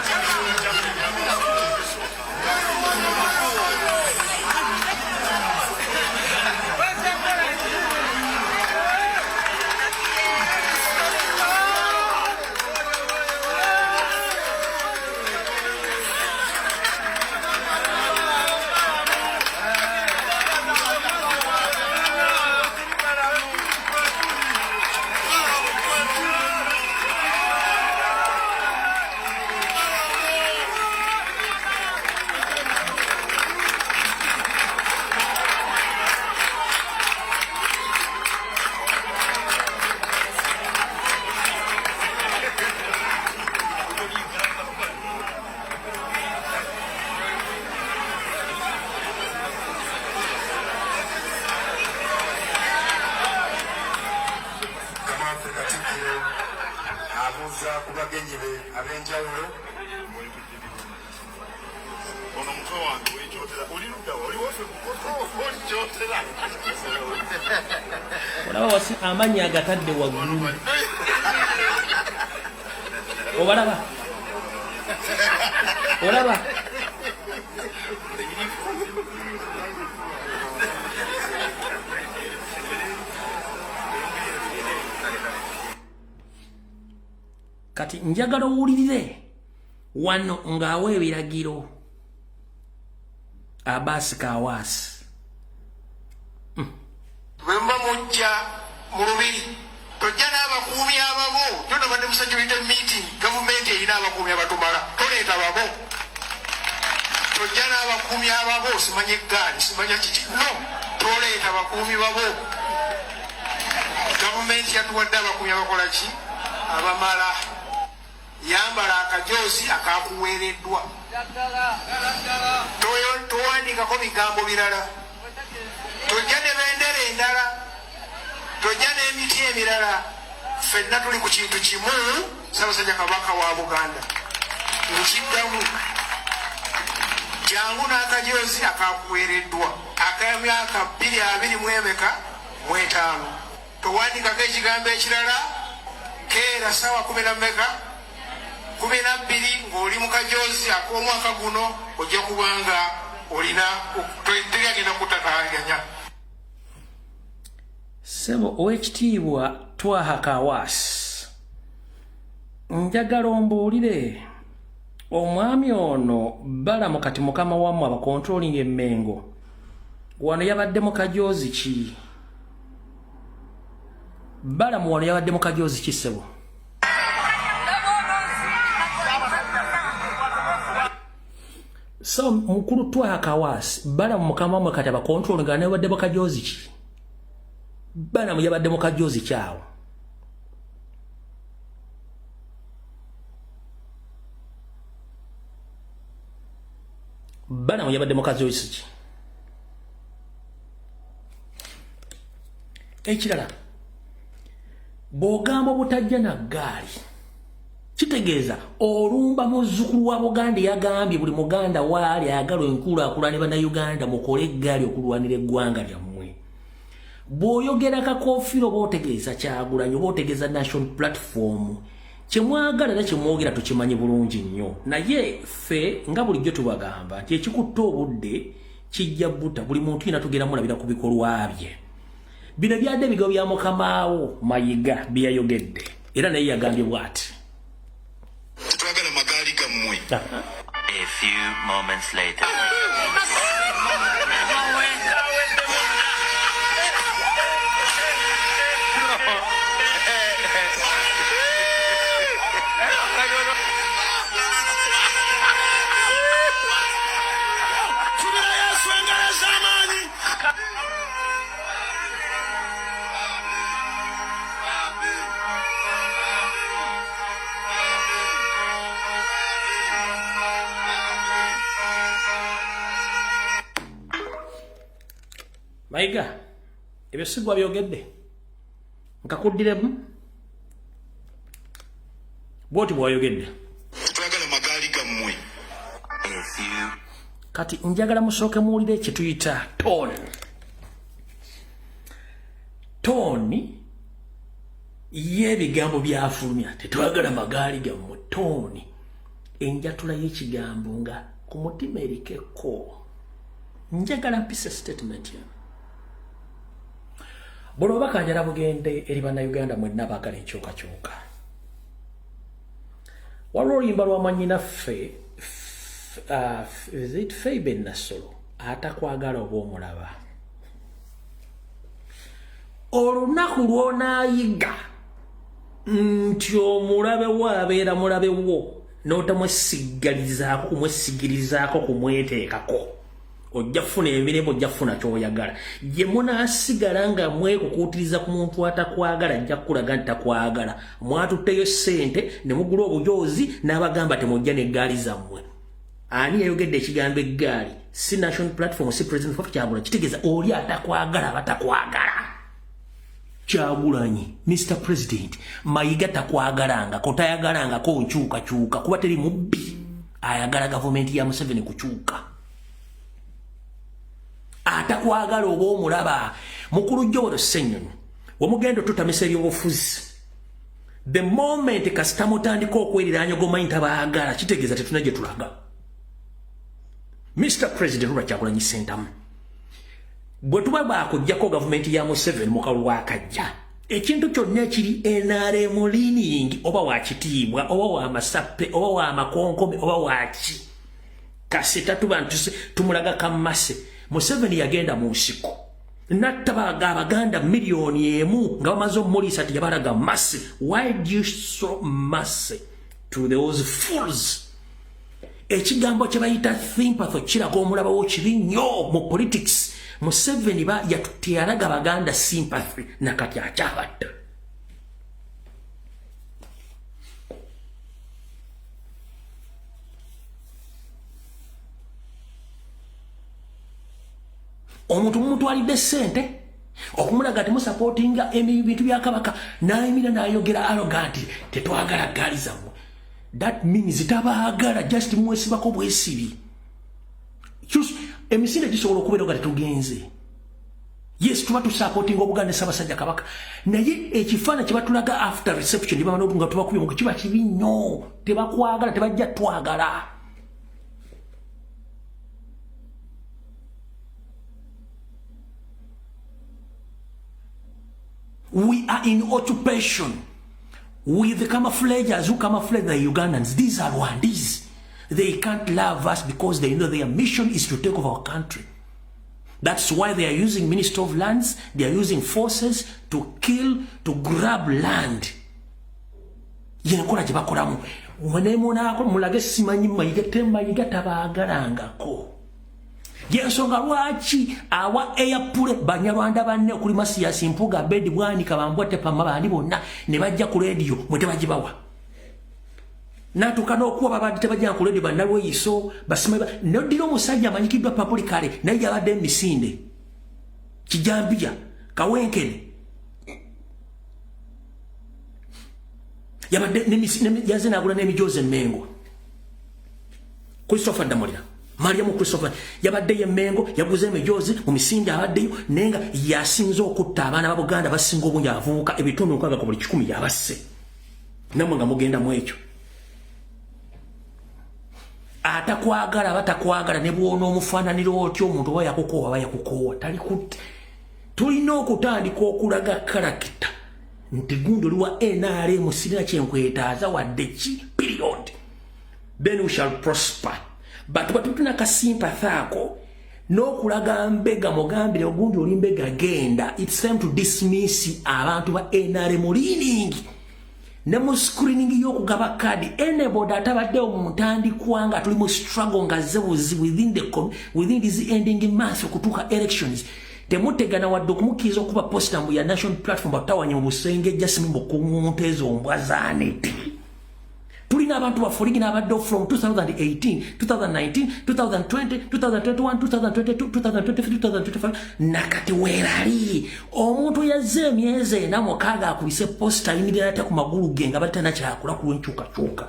Mukama waffe Katikkiro abuuza ku bagenyi be ab'enjawulo. Ono mutwe wange wekyotera, oli luddawa? Oli waffe kukoto olikyotera. Olaba wasi amannya agatadde waggulu, obalaba, olaba. Kati njagala owulirire wano ng'awa ebiragiro Abaasi Kawaasi. Bwe muba mujja mu lubiri, tojja n'abakuumi ababo. Tonabadde mu security meeting, gavumenti erina abakuumi abatumala, toleeta babo, tojja n'abakuumi ababo, simanya eggaali, simanya kiki. No, toleeta bakuumi babo. Gavumenti yatuwadde abakuumi abakola ki, abamala. Yambala akajoozi akakuweereddwa. Towandiikako bigambo birala, tojja ne bendera endala, tojja n'emiti emirala. Ffenna tuli ku kintu kimu, Ssaabasajja Kabaka wa Buganda. Nkiddamu, jangu n'akajoozi akakuweereddwa ak'emyaka bbiri abiri mu emeka mu etaano. Towandiikako ekigambo ekirala. Keera saawa kumi na mmeka? 12, ng'oli mu kajoozi ak'omwaka guno. Ojja kubanga olina teri agenda kutataganya. Ssebo Owekitiibwa Twaha Kawaasi, njagala ombuulire, omwami ono Balamu kati mukama wammwe abakontrolinga emmengo wano yabadde mu kajoozi ki? Balamu wano yabadde mu kajoozi ki, ssebo? So mukulu Twaha Kawaasi, Balamu mukama wammwe kati abakontrolinga yabadde mu kajoozi ki? Balamu yabadde mu kajoozi kyawo? Balamu yabadde mu kajoozi ki? Ekirala, bw'ogamba obutajja na ggaali. Kitegeeza olumba muzzukulu wa Buganda yagambye buli Muganda waali ayagala enkulaakulana ne Bannayuganda mukole eggaali okulwanira eggwanga lyammwe. Bw'oyogera kakofiiro oba otegeeza Kyagulanyi oba otegeeza National Platform. Kyemwagala era kyemwogera tukimanyi bulungi nnyo, naye ffe nga bulijjo tubagamba nti ekikutta obudde kijja buta. Buli muntu yina tugenda mulabira ku bikolwa bye. Bino byadde ebigambo bya mukamaawo Mayiga bye yayogedde, era naye yagambye bw'ati: Tetwagala magaali gammwe. A few moments later. Tubira Yesu engalo ez'amaanyi. Mayiga, ebyo si gwa byogedde, nkakuddiremu bwoti bw'oyogedde. Tetwagala magaali gammwe. A few Kati njagala musooke muwulire kye tuyita tone. Tone y'ebigambo byafulumya, tetwagala magaali gammwe. Tone enjatula y'ekigambo nga ku mutima erikeko. Njagala mpisa statement eno. Buno obubaka njala bugende eri Bannayuganda mwenna abaagala enkyukakyuka. Waliwo oluyimba lwa mwannyinaffe is it Feibe Nassolo, atakwagala oba omulaba. Olunaku lw'onaayiga nti omulabe wo abeera mulabe wo n'otamwesigalizaako kumwesigirizaako kumweteekako, ojja kufuna emirembe, ojja kufuna ky'oyagala. Gye munaasigala nga mwekukuutiriza ku muntu atakwagala, ajja kukulaga nti takwagala. Mwatutteyo ssente ne mugula obujoozi n'abagamba temujja n'eggaali zammwe. Ani yayogedde ekigambo eggaali? Si National Platform, si President of Kyagulanyi. Kitegeeza oli atakwagala abatakwagala. Kyagulanyi, Mr President, Mayiga takwagalangako, tayagalangako nkyukakyuka, kuba teri mubbi ayagala gavumenti ya Museveni kukyuka. Atakwagala oba omulaba. Mukulu Joel Ssenyonyi, wemugenda otutamisa ebyobufuzi, the moment kasita mutandika okweriraanya gomanyi tabaagala, kitegeeza tetuna gye tulaga. Mr President Robert Kyagulanyi Ssentamu, bwe tuba baakuggyako gavumenti ya Museveni mu kalulu akajja, ekintu kyonna ekiri NRM leaning, oba wa kitiibwa oba wa masappe oba wa makonkome oba waki, kasita tuba nti tumulaga kammase. Museveni yagenda mu nsiko nattabaga Abaganda 1 million nga bamaze omuliisa, teyabalaga mercy. Why do you show mercy to those fools? Ekigambo kye bayita sympathy kiraga omulabawo kibi nnyo mu politics. Museveni ba teyalaga Baganda sympathy, nakati akyabatta. Omuntu mumutwalidde ssente okumulaga temusupportinga ebintu bya Kabaka, nayimira nayogera arrogant, tetwagala gaali zammwe. That means tabaagala, just mwesibako bwesibi. Emisinde gisobola okubeera nga tetugenze. Yes, tuba tusupportinga Obuganda ne Ssaabasajja Kabaka, naye ekifaananyi kye batulaga after reception nga tubakubye mu kiba kibi nnyo. Tebakwagala, tebajja twagala. We are in occupation with the camouflagers who camouflage the Ugandans. These are Rwandese. They can't love us because they know their mission is to take over our country. That's why they are using Minister of Lands, they are using forces to kill, to grab land. Yenkola gye bakolamu. Mwenemunaako mulage simanyi Mayiga, temayiga tabaagalangako. Yensonga lwaki awa airplay Banyarwanda banne okuli Mathias Mpuuga, Bedi Bwanika, Bambwa Tepama, bandi bonna ne bajja ku radio mwe tebagibawa. Natuuka n'okuwa babadde tebajja ku radio, bannalweyiso basima noddira omusajja amanyikiddwa publicly naye yabadde emisinde kijambiya kawenkene. Yabadde yaze n'agula n'emijoozi emmengo. Christopher Damulira, Mariamu Christopher yabaddeyo emmengo, yaguze emijoozi mu misinde, abaddeyo naye nga yasinze okutta abaana ba Buganda basinga obungi, abavubuka 6% ku buli 100 yabasse. Nammwe nga mugenda mu ekyo. Atakwagala abatakwagala ne bw'onoomufaananira otya, omuntu oba yakukoowa aba yakukoowa, tali kutta. Tulina okutandika okulaga character nti gundi oli wa NRM, sirina kyenkwetaaza wadde ki, period. Then we shall prosper. But bwe tutuna ka sympathy ako n'okulaga mbega, mugambire ogundi oli mbega genda. It's time to dismiss abantu ba NRM leaning ne mu screening y'okugaba kaadi. Anybody atabaddewo mu ntandikwa nga tuli mu struggle nga zebuzi within this ending months okutuuka elections, temutegana wadde okumukkiriza okuba poster mbu ya national platform, batawanye mu busengejja simu bukuŋŋunta ezo mbwa zaaneti. Tulina abantu baffe oligina abaddewo from 2018, 2019, 2020, 2021, 2022, 2023, 2025, nakati weerali. Omuntu yazze emyezi 4, 6 akubise poster, ayimirira ate ku magulu ge nga bali tanakyakula ku lw'enkyukakyuka.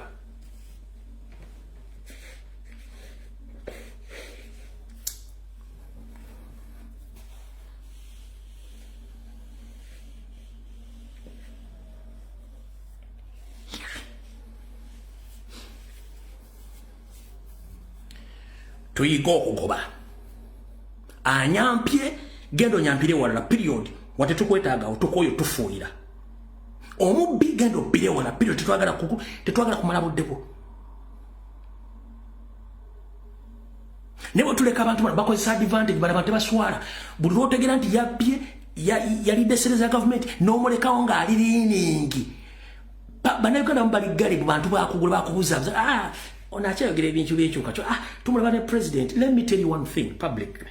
Tuyige okugoba. Anyampye, genda onyampire walala, period. Wate tukwetaaga, tukoyo tufuuyira. Omubbi, genda obbire wala, period. Tetwagala kuku, tetwagala kumala budde bwo. Naye bwe tuleka abantu bano bakozesa advantage, bano abantu tebaswala. Buli lwotegera nti yabbye, yalidde sente za gavumenti, n'omulekawo ng'ali leaning. Bannayuganda bali galibu, bantu bakugula bakubuzabuza. Ah, ono akyayogera ebintu byenkyuka, ah, tumulaba ne president. Let me tell you one thing publicly.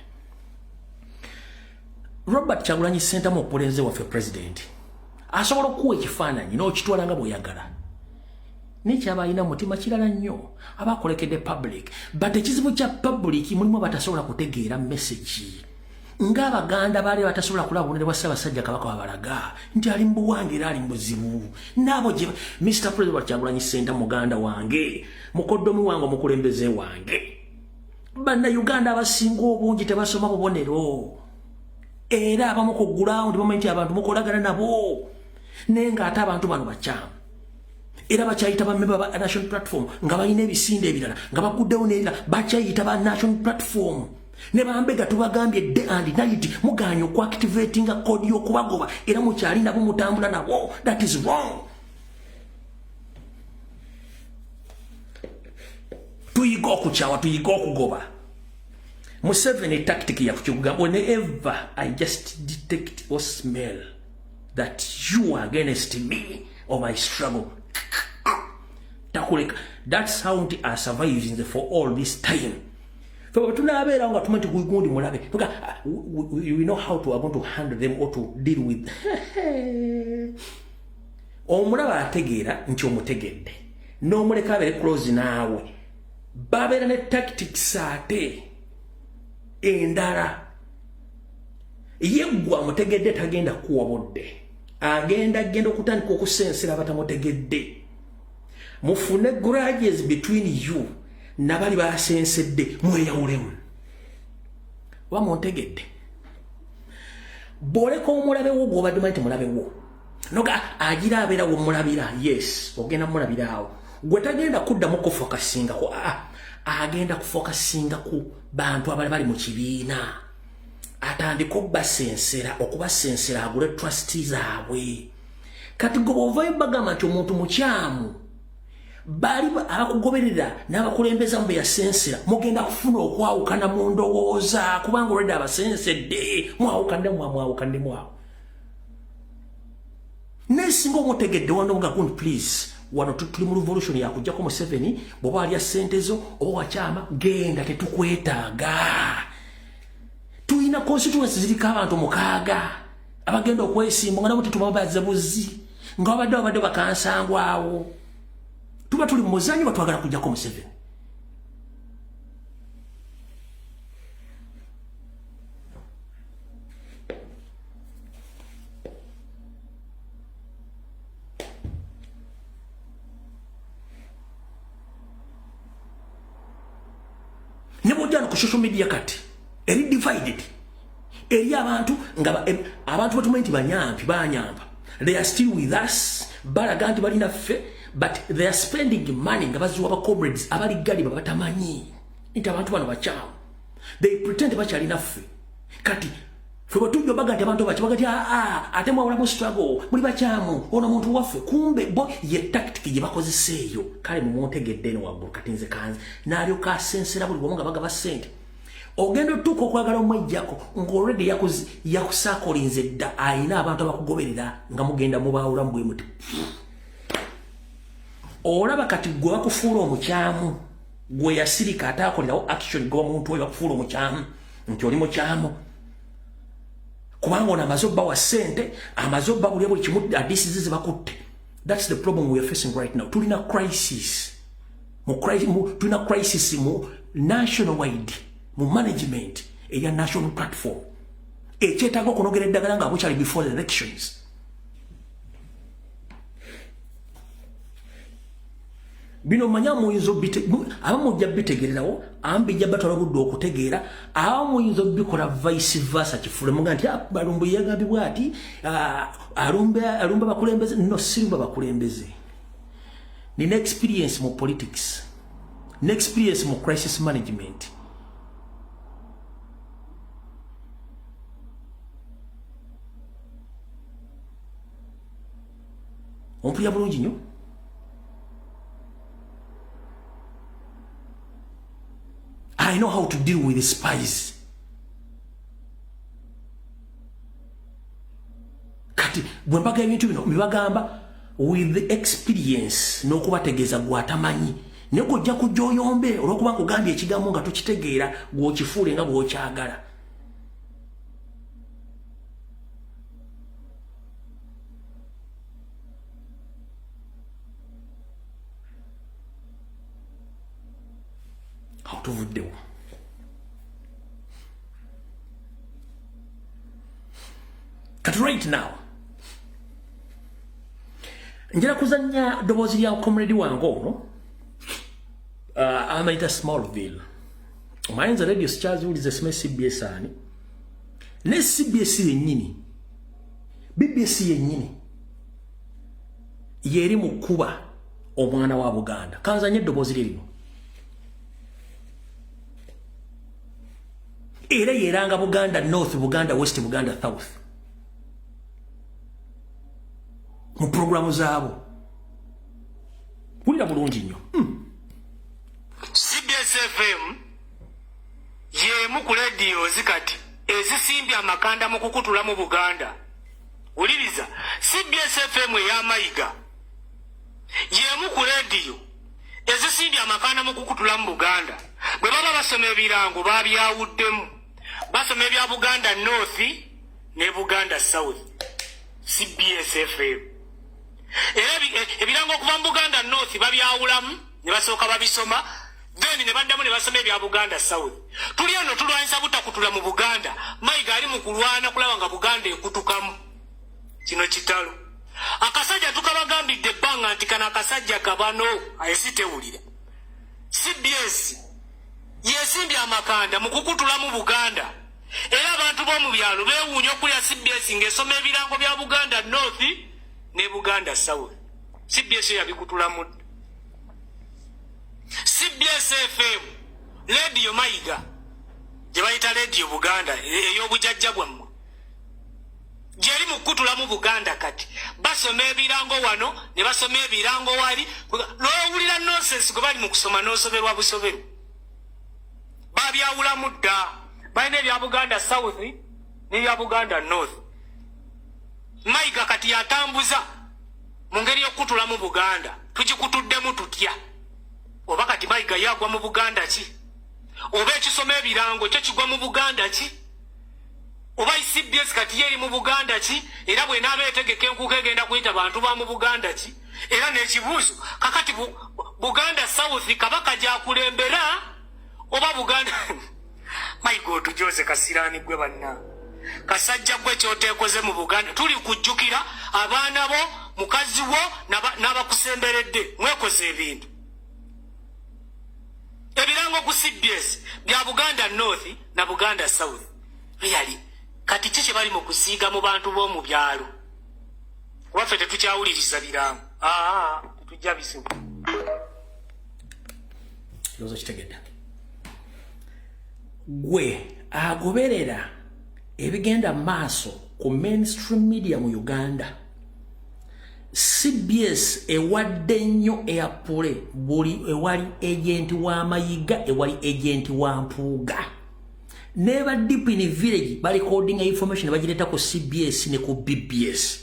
Robert Kyagulanyi Ssentamu, omukulembeze waffe president, asobola okukuwa ekifaananyi n'okitwala nga bw'oyagala, naye kyaba alina mutima kirala nnyo aba akolekedde public. But ekizibu kya public, mulimu abatasobola kutegeera message, ng'Abaganda baali batasobola kulaba bubonero bwa Ssaabasajja Kabaka wabalaga nti ali mu buwange era ali mu buzibu. Naabo gye Mr President Kyagulanyi Ssentamu, muganda wange, mukoddomi wange, omukulembeze wange, Bannayuganda abasinga obungi tebasoma bubonero, era abamu ku ground bamanyi nti abantu mukolagana nabo, naye ng'ate abantu bano bakyamu era bakyayita bamemba ba national platform nga balina ebisinde ebirala nga baguddewo n'ebirala, bakyayita ba national platform. Ne bambega tubagambye day and night, muganye okuactivatinga code y'okubagoba, era mukyali nabo, mutambula nabo. That is wrong. Tuyiga okukyawa, tuyiga okugoba. Museveni tactic yakukigamba, whenever I just detect or smell that you are against me or my struggle, takuleka. That's how nti asurvives for all this time. Fe bwe tunaabeerawo nga tumanyi nti gundi mulabe, we know how to are going to handle them or to deal with omulaba. Ategeera nti omutegedde n'omuleka abeere close naawe, babeera ne tactics ate endala. Yeggwa amutegedde tagenda kuwa budde, agenda genda okutandika okusensera abatamutegedde. Mufune grudges between you nabali basensedde, mweyawulemu oba muntegedde. Bwoleka omulabewo gwobadde manyi temulabewo noga agira abeera womulabira, yes, ogenda mulabira awo, gwe tagenda kuddamu kufocusingako. Aa, agenda kufocusinga ku bantu abali bali mu kibiina, atandika obbasensera, okubasensera agule trust zaabwe. Kati gwe bw'ovayo bagamba nti omuntu mukyamu, bali abakugoberera n'abakulembeza mu beyasensera mugenda kufuna okwawukana mu ndowooza, kubanga olwedde abasensedde mwawukande, mwawukande mwawo. Naye singa omutegedde wano nga gundi, please, wano tuli mu revolution yakujjako Museveni, bw'oba alya ssente zo oba wakyama, genda, tetukwetaaga. Tulina constituency ziriko abantu 6 abagenda okwesimba nga nabo tetubabaze buzi nga babadde bakansangwawo. Tuba tuli mu muzanyo, batwagala kujjako Museveni. Ne bw'ojja ku social media kati eri divided, eri abantu nga abantu batumanyi nti banyampi banyamba, they are still with us, balaga nti balina ffe, but they are spending money nga baziwa ba comrades abali gali babatamanyi nti abantu bano bakyamu. They pretend bakyalina ffe. Kati ffe bwetujja baga nti abantu bakibaga nti aa ate mwawulamu struggle, muli bakyamu, ono muntu waffe. Kumbe bo ye tactic gye bakozesa eyo. Kale mumuntegedde eno waggulu. Kati nze kanze n'alyoka asensera buli bwomu nga bagaba ssente. Ogenda otuuka okwagala omwejjako nga already yakusaakolinze dda, ayina abantu abakugoberera nga mugenda mubaawulamu bwe muti. Olaba kati gwe bakufuula omukyamu, gwe yasirika ate akolerawo action, gwe omuntu oyo bakufuula omukyamu nti oli mukyamu kubanga ono amaze obba wa ssente, amaze obba buli buli kimu, adisizi zibakutte. That's the problem we are facing right now. Tulina crisis mu, tulina crisis mu national wide, mu management eya national platform, ekyetaaga okunogera eddagala nga bukyali before the elections. Bino manya muyinza abamu mujja bitegererawo, abamu bijja batwala obudde okutegeera, abamu muyinza obikola vice versa. Kifule muga nti Balumbu yagambibwa ati alumba bakulembeze. No, sirumba bakulembeze. Nina experience mu politics, nina experience mu crisis management. Ompulira bulungi nnyo. I know how to deal with the spies. Kati bwe mbaga ebintu bino mbibagamba with the experience n'okubategeeza gw'atamanyi, naye gw'ojja kujja oyombe olw'okuba nkugambye ekigambo nga tokitegeera, gw'okifuule nga bw'okyagala. Awo tuvuddewo. Kati right now njala kuzannya ddoboozi lya comrade wange ono amayita Smallville. Omanyi radio sikyaziwuliza, esima CBS ani ne CBS yennyini, BBC yennyini yeri mu kkuba omwana wa Buganda. Kanzanye eddoboozi lye lino, era yeranga Buganda North, Buganda West, Buganda South mu programu zaabo. Wulira bulungi nnyo. CBS FM y'emu ku lediyo kati ezisimbye amakanda mu kukutula mu Buganda. Wuliriza, CBS FM ey'Amayiga y'emu ku lediyo ezisimbye amakanda mu kukutula mu Buganda. Bwe baba basoma ebirango babyawuddemu, basoma ebya Buganda North ne Buganda South. CBS FM era ebirango okuva mu Buganda North babyawulamu ne basooka babisoma, then ne baddamu ne basoma ebya Buganda South. Tuli eno tulwanyisa butakutula mu Buganda. Mayiga ali mu kulwana kulaba nga Buganda ekutukamu. Kino kitalo. Akasajja tukabagambidde ebbanga nti kano akasajja kabano ensi tewulira. CBS yesimbye amakanda mu kukutula mu Buganda, era abantu b'omu byalo beewuunya okulya CBS ng'esoma ebirango bya Buganda North ne Buganda South. CBS yabikutulamu. CBS FM, lediyo Mayiga gye bayita lediyo Buganda ey'obujajja bwammwe, gyeri mu kukutulamu Buganda. Kati basoma ebirango wano ne basoma ebirango wali, n'owulira nonsense gwe bali mu kusoma n'osoberwa busoberwa. Babyawulamu dda, balina ebya Buganda South n'ebya Buganda North. Mayiga kati yatambuza mu ngeri y'okukutulamu Buganda. Tugikutuddemu tutya? Oba kati Mayiga yagwa mu Buganda ki? Oba ekisoma ebirango kyo kigwa mu Buganda ki? Oba CBS kati ye eri mu Buganda ki? Era bw'enaaba etegeka enkuuka egenda kuyita bantu ba mu Buganda ki? Era n'ekibuuzo kakati Buganda South kabaka gyakulembera oba Buganda? Mayiga otujoze kasiraani gwe banna kasajja gwe kyoteekoze mu Buganda. Tuli kujjukira abaana bo, mukazi wo n'abakusemberedde. Mwekoze ebintu. Ebirango ku CBS bya Buganda North na Buganda South. Really, kati ki kye bali mu kusiiga mu bantu b'omu byalo? Kuba ffe tetukyawuliriza birango. Tetujja bizibu. Ndowooza kitegedde. Gwe agoberera ebigenda maaso ku mainstream media mu Uganda, CBS ewadde nnyo airplay buli ewali agent wa Mayiga, ewali agent wa Mpuuga. Neba deep in village bali coding information bagireta ku CBS ne ku BBS.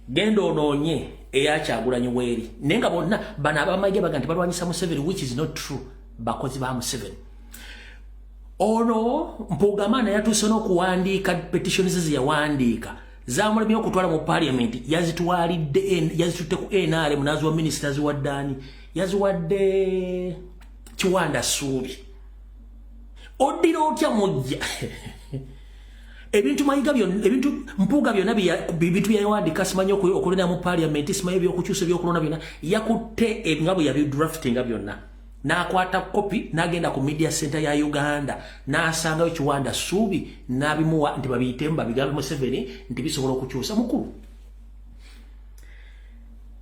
Genda onoonye eyakyagulanyi weeri, naye nga bonna bano abamayiga baga nti balwanyisa Museveni, which is not true, bakozi ba Museveni. Ono Mpuuga yatuuse n'okuwandiika petitions ze yawandiika zamulemye okutwala mu parliament, yazitwalidde, yazitutte ku NRM n'aziwa minisita, yaziwadde ani, yaziwadde Kiwanda Ssuubi. Oddira otya mujja ebintu Mayiga byonna, ebintu Mpuuga byonna, ebintu byawandiika simanyi okulina mu parliament, simanyi ebyokukyusa ebyokulonda byonna, yakutte nga bwe yabidraftinga byonna, n'akwata kopi n'agenda ku media center ya Uganda n'asangayo Kiwanda Ssuubi n'abimuwa nti babiyitemu babigambe Museveni nti bisobola okukyusa. Mukulu,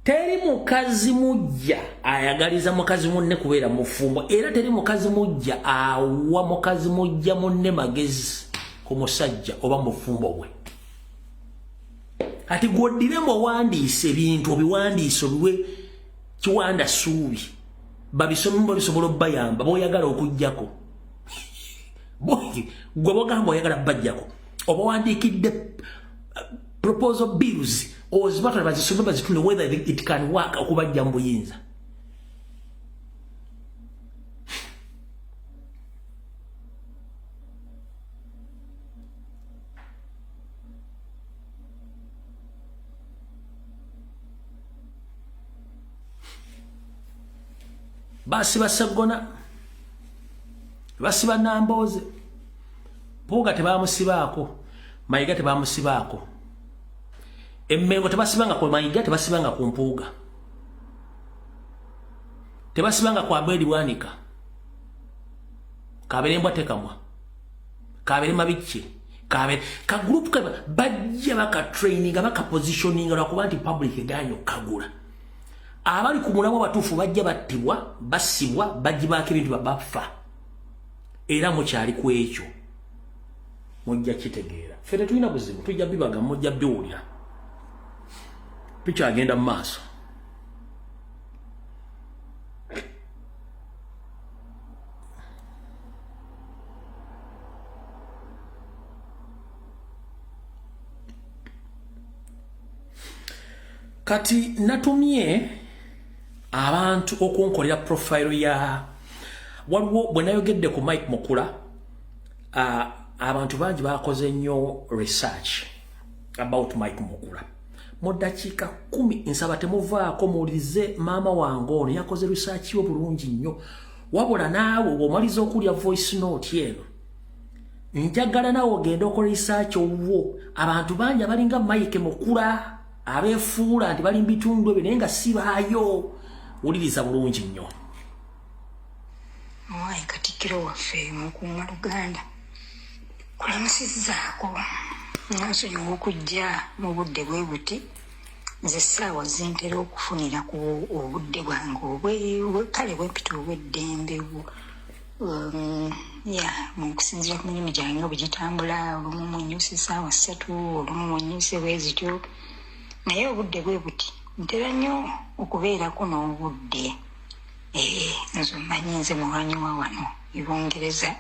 teri mukazi mujja ayagaliza mukazi munne kubeera mufumbo, era teri mukazi mujja awa mukazi mujja munne magezi ku musajja oba mufumbo bwe. Ati gw'oddiremu owandiise ebintu obiwandiise obiwe Kiwanda Ssuubi babisome babisobola obbayamba boyagala okuggyako, gwe bogamba oyagala bajjako, oba wandiikidde proposal bills ozibatwala bazisome bazitunde whether it can work okubajja mu buyinza. Basiba Sseggona, basiba Nambooze, Mpuuga tebamusibaako, Mayiga tebamusibaako, Emmengo tebasibanga ku Mayiga, tebasibanga ku Mpuuga, tebasibanga ku Abedi Bwanika, kabere mbwa tekamwa, kabere mabicce, kabere ka group ka bajja baka training baka positioning lwakuba nti public egaanye okukagula. Abali ku mulamwa batuufu bajja battibwa, basibwa, bagibaako ebintu babafa. Era mukyali ku ekyo mujja kitegeera. Ffe tetulina buzibu, tujja bibaga, mujja biwulira. Tukyagenda mu maaso. Kati natumye abantu okunkolera profile ya waliwo bwe nayogedde ku Mike Mukula, abantu bangi bakoze nnyo research about Mike Mukula. Mu ddakiika 10 nsaba temuvaako muwulirize maama wange ono yakoze research yo bulungi nnyo. Wabula naawe bw'omaliza okulya voice note eno, njagala naawe ogende okola research owwo. Abantu bangi abalinga Mike Mukula abeefuula nti bali mu bitundu ebyo naye nga si baayo. Wuliriza bulungi nnyo. Owaaye Katikkiro waffe Mukuuma Luganda, kulamusizzaako nsonyiwa okujja mu budde bwe buti. Nze essaawa zentera okufunira ku obudde bwange kale bwempita obw'eddembe ya mu kusinziira ku mirimu gyange nga bwe gitambula, olumu munyuse essaawa 3, olumu munyuse bwe zityo, naye obudde bwe buti ntera nnyo okubeerako n'obudde. Nze omanyi nze mulwanyi wa wano e Bungereza.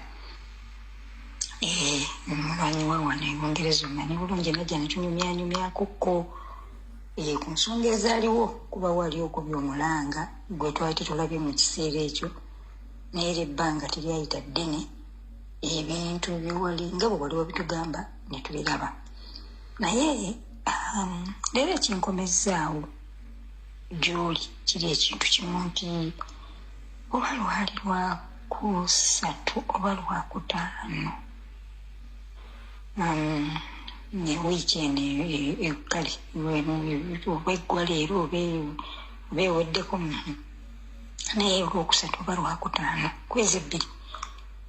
Mulwanyi wa wano e Bungereza omanyi bulungi, najja ne tunyumyanyumyako ko ku nsonga ezaaliwo, kuba wali okubya omulanga gwe twali tetulabye mu kiseera ekyo, naye era ebbanga teryayita ddene, ebintu byewali nga bwe wali wabitugamba ne tubiraba. Naye leero ekinkomezzaawo gy'oli kiri ekintu kimu nti oba lwali lwakusatu oba lwakutaano, ne wiiki eno kale oba eggwa leero oba eweddeko, Naye olwokusatu oba lwakutaano kwezi ebbiri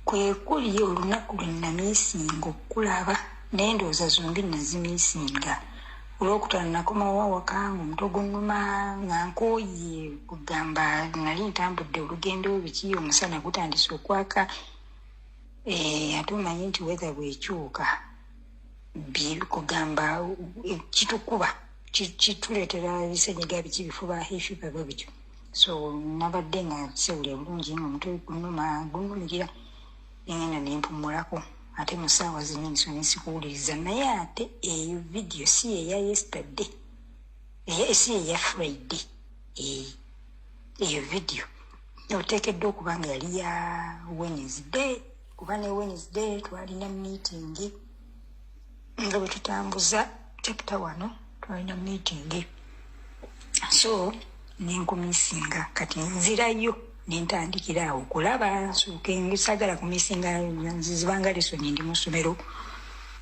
kwe kuli olunaku lwe namiisinga okukulaba, naye ndowooza zombi nazimiisinga. Olwokutaano nakomawo awaka ng'omutwe gunnuma, nga nkooye, kugamba nali ntambudde olugendo biki, omusana gutandise okwaka. Ate omanyi nti weather bw'ekyuka kugamba kitukuba, kituleetera bisenyiga biki, bifuba, hay fever, bwe bityo. So nabadde nga sewulira bulungi, nga omutwe gunnuma, gunnumirira, nengenda nempumulako. Ate mu ssaawa zennyini so nesikuwuliriza. Naye ate eyo vidiyo si eya yesterday, si eya Friday. Eyo vidiyo oteekeddwa okuba nga yali ya Wednesday, kuba ne Wednesday twalina meeting nga bwe tutambuza chapter wano, twalina meeting, so nenkumisinga. Kati nzirayo nentandikira awo kulaba, nsooke, sagala kumisinga, zibanga lesson, ndi mu ssomero.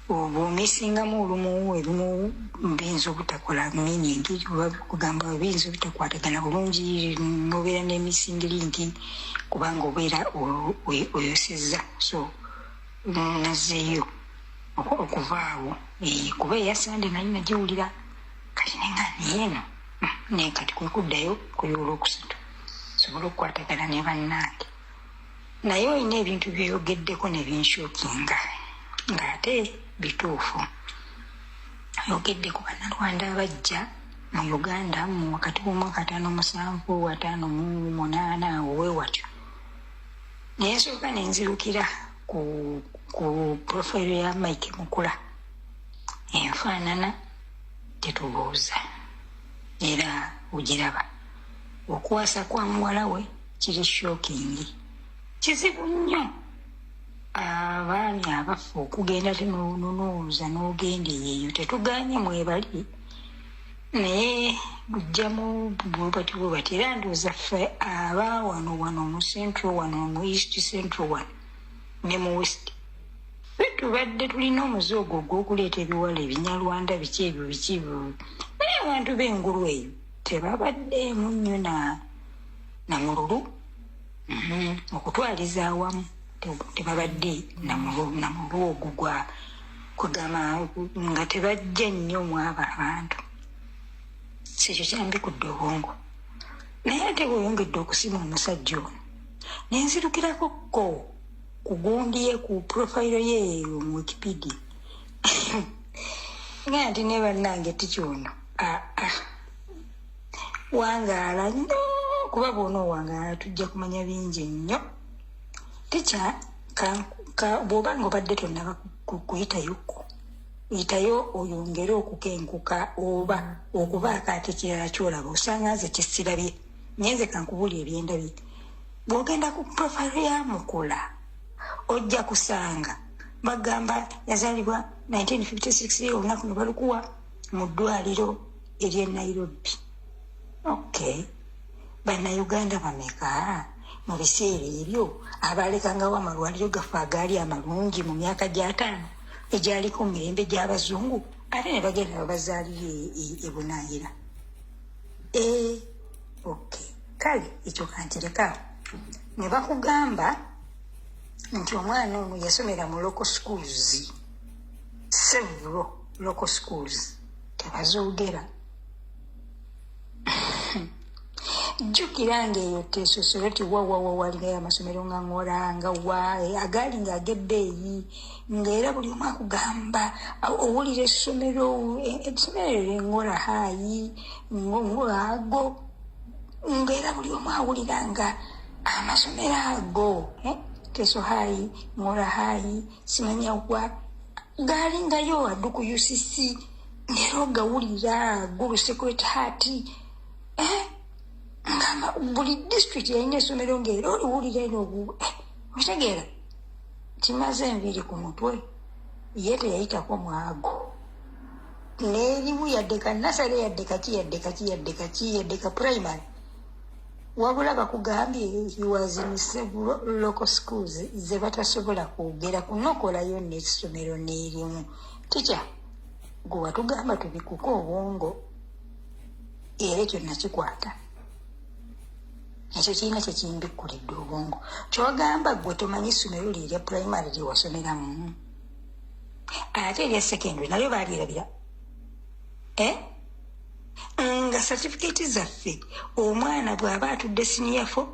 Bw'omisingamu olumu ebimu biyinza obutakola meaning, oba kugamba biyinza obutakwatagana bulungi, nobeera ne missing link kubanga obeera oyosezza. So nazeeyo okuva awo, kuba eya Sande nali nagiwulira. Kati nenga naye eno naye kati kwe kuddayo ku y'olwokusatu sobole okukwatagana ne bannange. Naye olina ebintu byeyogeddeko ne binshockinga, ng'ate bituufu. Oyogedde ku Bannalwanda abajja mu Uganda mu wakati w'omwaka 57, 58, awo weewatyo. Naye nsooka ne nzirukira ku profile ya Mike Mukula. Enfaanana tetubuuza, era ogiraba. Okuwasa kwa muwala we kiri shocking, kizibu nnyo abaami abaffe okugenda tenonooza n'ogenda eyo. Tetuganye, mwebali, naye bujjamu bwebati bwebati. Era ndowooza ffe aba wano wano mu Central, wano mu East Central, wano ne mu West, ffe tubadde tulina omuze ogwo ogw'okuleeta ebiwala ebinyalwanda, biki ebyo biki ebyo. Naye abantu b'engulu eyo tebabaddeemu nnyo na mululu. Okutwaliza awamu tebabadde na mululu ogwo gwa kugamba nga tebajja nnyo mu abo abantu. Si ekyo kyambikudde obwongo. Naye ate bweyongedde okusima omusajja ono, nenzirukirako ko ku gundi ye, ku profile ye eyo mu Wikipedia, nga nti ne bannange tikyono aa wangaala nnyo, kuba bwona owangaala tujja kumanya bingi nnyo. Tikya bw'oba nga obadde tonnaba kuyitayokko, yitayo oyongere okukenkuka oba okubaako ate kirala kyolaba, osanga nze kyesirabye. Naye nze kankubuulira ebyendabye. Bw'ogenda ku profile ya Mukula ojja kusanga bagamba yazaalibwa 1956, olunaku ne balukuwa mu ddwaliro ery'e Nairobi. Okay, Bannayuganda bameka mu biseera ebyo abalekangawo amalwaliro gaffe agaali amalungi mu myaka gy'ataano egyaliko mu mirembe gy'abazungu, ate ne bagenda babazaalira ebunaayira? Okay, kale ekyo kankirekaawo. Ne bakugamba nti omwana ono yasomera mu local schools, several local schools, tebazoogera. Jjukira ngaeyo tesosero ti wawawa, walingayo amasomero nga ŋola nga wa agaali nga ag'ebbeeyi, ngaera buli omu akugamba owulira essomero, essomero eryo eŋola High ago, ngaera buli omu awulira nga amasomero ago, Teso High, Ŋola High, simanya wa gaali ngayo addu ku UCC, ngaera ogawulira Gulu Sacred Heart, ngamba buli district yalina essomero, ngaera oliwulira eno. Okitegeera kimaze enviiri ku mutwe, ye teyayitako mwago n'erimu, yadde ka nursery, yadde kaki, yadde kaki, yadde kaki, yadde ka primary. Wabula bakugambye he was in several local schools ze batasobola kwogera kunokolayo n'essomero n'erimu. Tikya gwe watugamba tubikuke obwongo, era ekyo nakikwata. Ekyo kirina kyekimbikkulidde obwongo. Kyogamba gwe tomanyi ssomero lye erya primary lye wasomeramu, ate erya secondary nalyo baalyerabira. Eh? Nga certificate zaffe, omwana bw'aba atudde senior 4,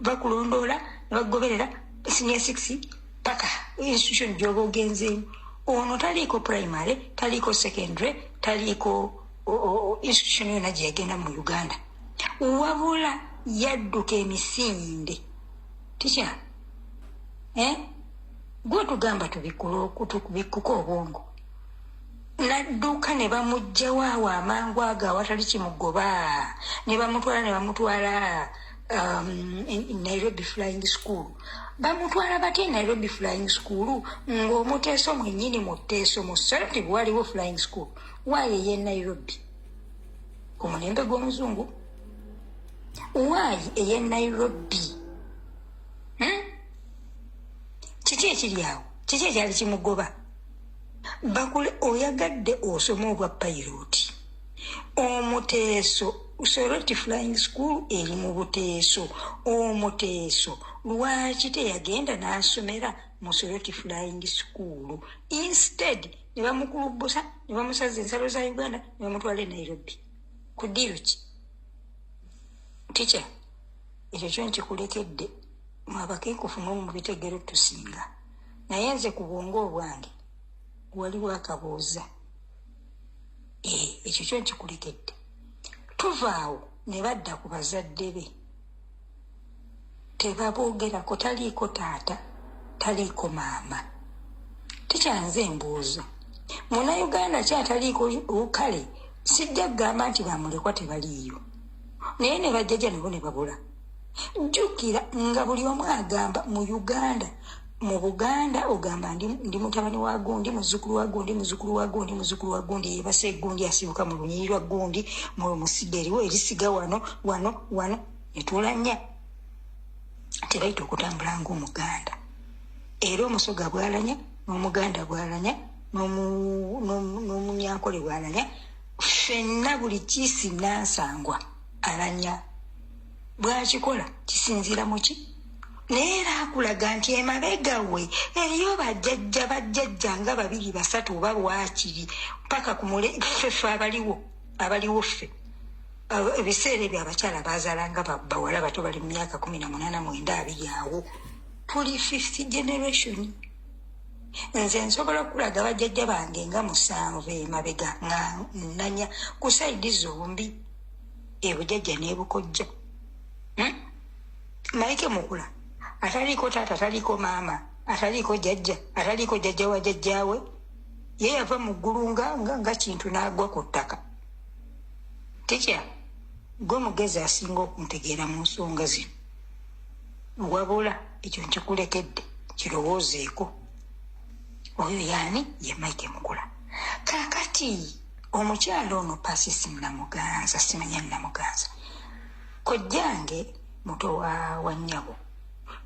bakulondoola ne bakugoberera senior 6 paka institution gy'oba ogenzeemu. Ono taliiko primary, taliiko secondary, taliiko institution yonna gye yagenda mu Uganda, wabula yadduka emisinde. Tikya, eh? Gwe tugamba tubikkuka obwongo, nadduka ne bamuggyawo awo amangu ago awatali kimugoba, ne bamutwala Nairobi Flying School. Bamutwala batya Nairobi Flying School ng'omuteeso mwennyini mu Tteeso mu Soroti waliwo flying school waayo ey'e Nairobi ku mulembe gw'omuzungu? Waayi ey'e Nairobi, Kiki ekiri awo? Kiki ekyali kimugoba? Bakule oyagadde osome obwa pilot, omuteeso Soroti Flying School eri mu Buteeso. Omuteeso lwaki teyagenda n'asomera mu Soroti Flying School? Instead ne bamukulubusa ne bamusaza ensalo za Uganda ne bamutwala e Nairobi. Ku ddiiro ki? Tikya, ekyo kyo nkikulekedde mwabakeekufu mwe mubitegere tusinga, naye nze ku bwongo obwange waliwo akabuuza. Ekyo kyo nkikulekedde. Tuvaawo ne badda ku bazadde be, tebaboogerako, taliiko taata, taliiko maama. Tikyanze mbuuza, Munnayuganda ki ataliiko? Kale sijja kugamba nti bamulekwa tebaliiyo, naye ne bajjajja nabo ne babula. Jjukira nga buli omu agamba mu Uganda, mu Buganda ogamba ndi mutabani wa gundi, muzzukulu wa gundi, muzzukulu wa gundi, muzzukulu wa gundi, yebasa egundi, asibuka mu lunyiriri lwa gundi, mu musiga eriwo erisiga wano wano wano, netulanya tebayita okutambula ng'Omuganda. Era Omusoga bwalanya, n'Omuganda bwalanya, n'Omunyankole bwalanya, ffenna buli kiisi nansangwa alanya. Bwakikola kisinziira muki? Naye era akulaga nti emabega we eriyo bajjajja, bajjajja nga babiri, basatu oba lwakiri paka ku ffeffe abaliwo ffe. Ebiseera ebyo abakyala bazaalanga bawala bato, bali mu myaka 18, 9, 20 awo. Tuli fifth generation. Nze nsobola okulaga bajjajja bange nga musanvu emabega nga nnanya ku side zombi, ebujjajja n'ebukojja. Mike Mukula ataliiko taata, ataliiko maama, ataliiko jjajja, ataliiko jjajja wa jjajjaawe, ye yava mu ggulu nga kintu n'agwa ku ttaka. Tikya, gwe mugezi asinga okuntegeera mu nsonga zino, wabula ekyo nkikulekedde kirowoozeeko. Oyo yaani ye Mike Mukula. Kaakati omukyalo ono Pasisi Namuganza, simanya Namuganza, kojjange muto wa nnyabo,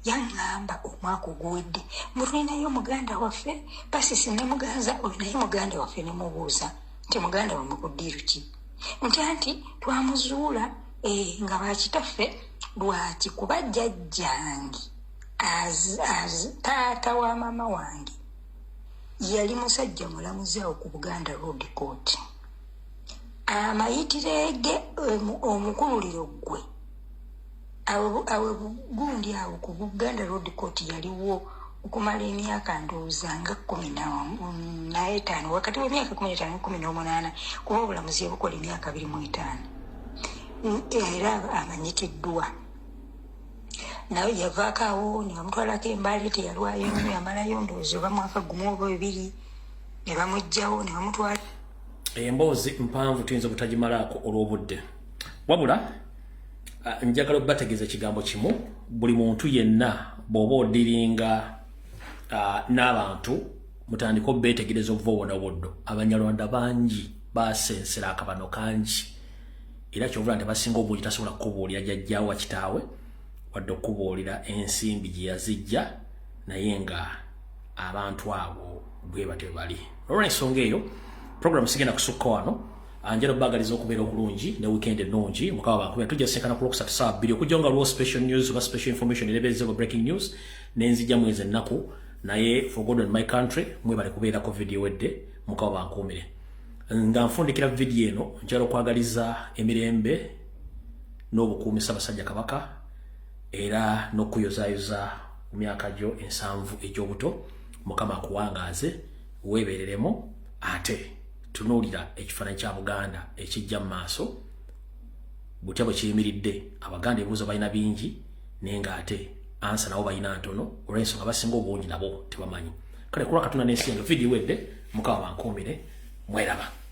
yaŋŋamba omwaka oguwedde mutulinayo muganda waffe Pasisi Namuganza, oyo naye muganda waffe. Nemubuuza nti muganda wammwe ku ddiiru ki? Nti anti twamuzuula nga bakitaffe. Lwaki? Kuba jjajjange, taata wa maama wange, yali musajja mulamuzi awo ku Buganda Road Court. Amayitire ge omukululiro gwe awe gundi awo ku Buganda Road Court yaliwo okumala emyaka ndowooza nga 15, wakati w'emyaka 15, 18, kuba obulamuzi ebukola emyaka 25. Era amanyikiddwa. Naye yavaako awo ne bamutwalako embaale, teyalwayo nnyo, yamalayo ndowooza oba mwaka gumu oba ebiri, ne bamuggyawo ne bamutwala. Emboozi mpanvu, tuyinza obutagimalaako olw'obudde, wabula njagala okubategeeza ekigambo kimu. Buli muntu yenna bw'oba odiringa n'abantu, mutandike obeetegereza obuva obona buddo. Abanyarwanda bangi basensera akabano kangi, era kyovula nti basinga obungi tasobola kukubuulira jjajjaawa kitaawe wadde okukubuulira ensimbi gye yazijja, naye nga abantu abo bwe batyo bali. Olw'ensonga eyo, program sigenda kusukka wano. Njagala okubaagaliza okubeera okulungi ne weekend ennungi. Mukama bankubira, tujja senkana ku Lwokusatu saa 2, okujja nga lwo special news oba special information erebereze oba breaking news nenzijja mwezi ennaku. Naye for God and my country, mwebale kubeerako. Video wedde, Mukama bankuumire. Nga nfundikira video eno, njagala okwagaliza emirembe n'obukuumi Ssaabasajja Kabaka, era n'okuyozaayoza ku myaka gyo 70 egy'obuto. Mukama akuwangaaze, weebereremu, ate tunuulira ekifaananyi kya Buganda ekijja mu maaso butya bwe kiyimiridde. Abaganda ebibuuzo balina bingi, naye ng'ate answer nabo balina ntono, olw'ensonga basinga obungi nabo tebamanyi. Kale kulwa Katonda n'ensi yange, vidiyo wedde. Mukama bankuumire, mweraba.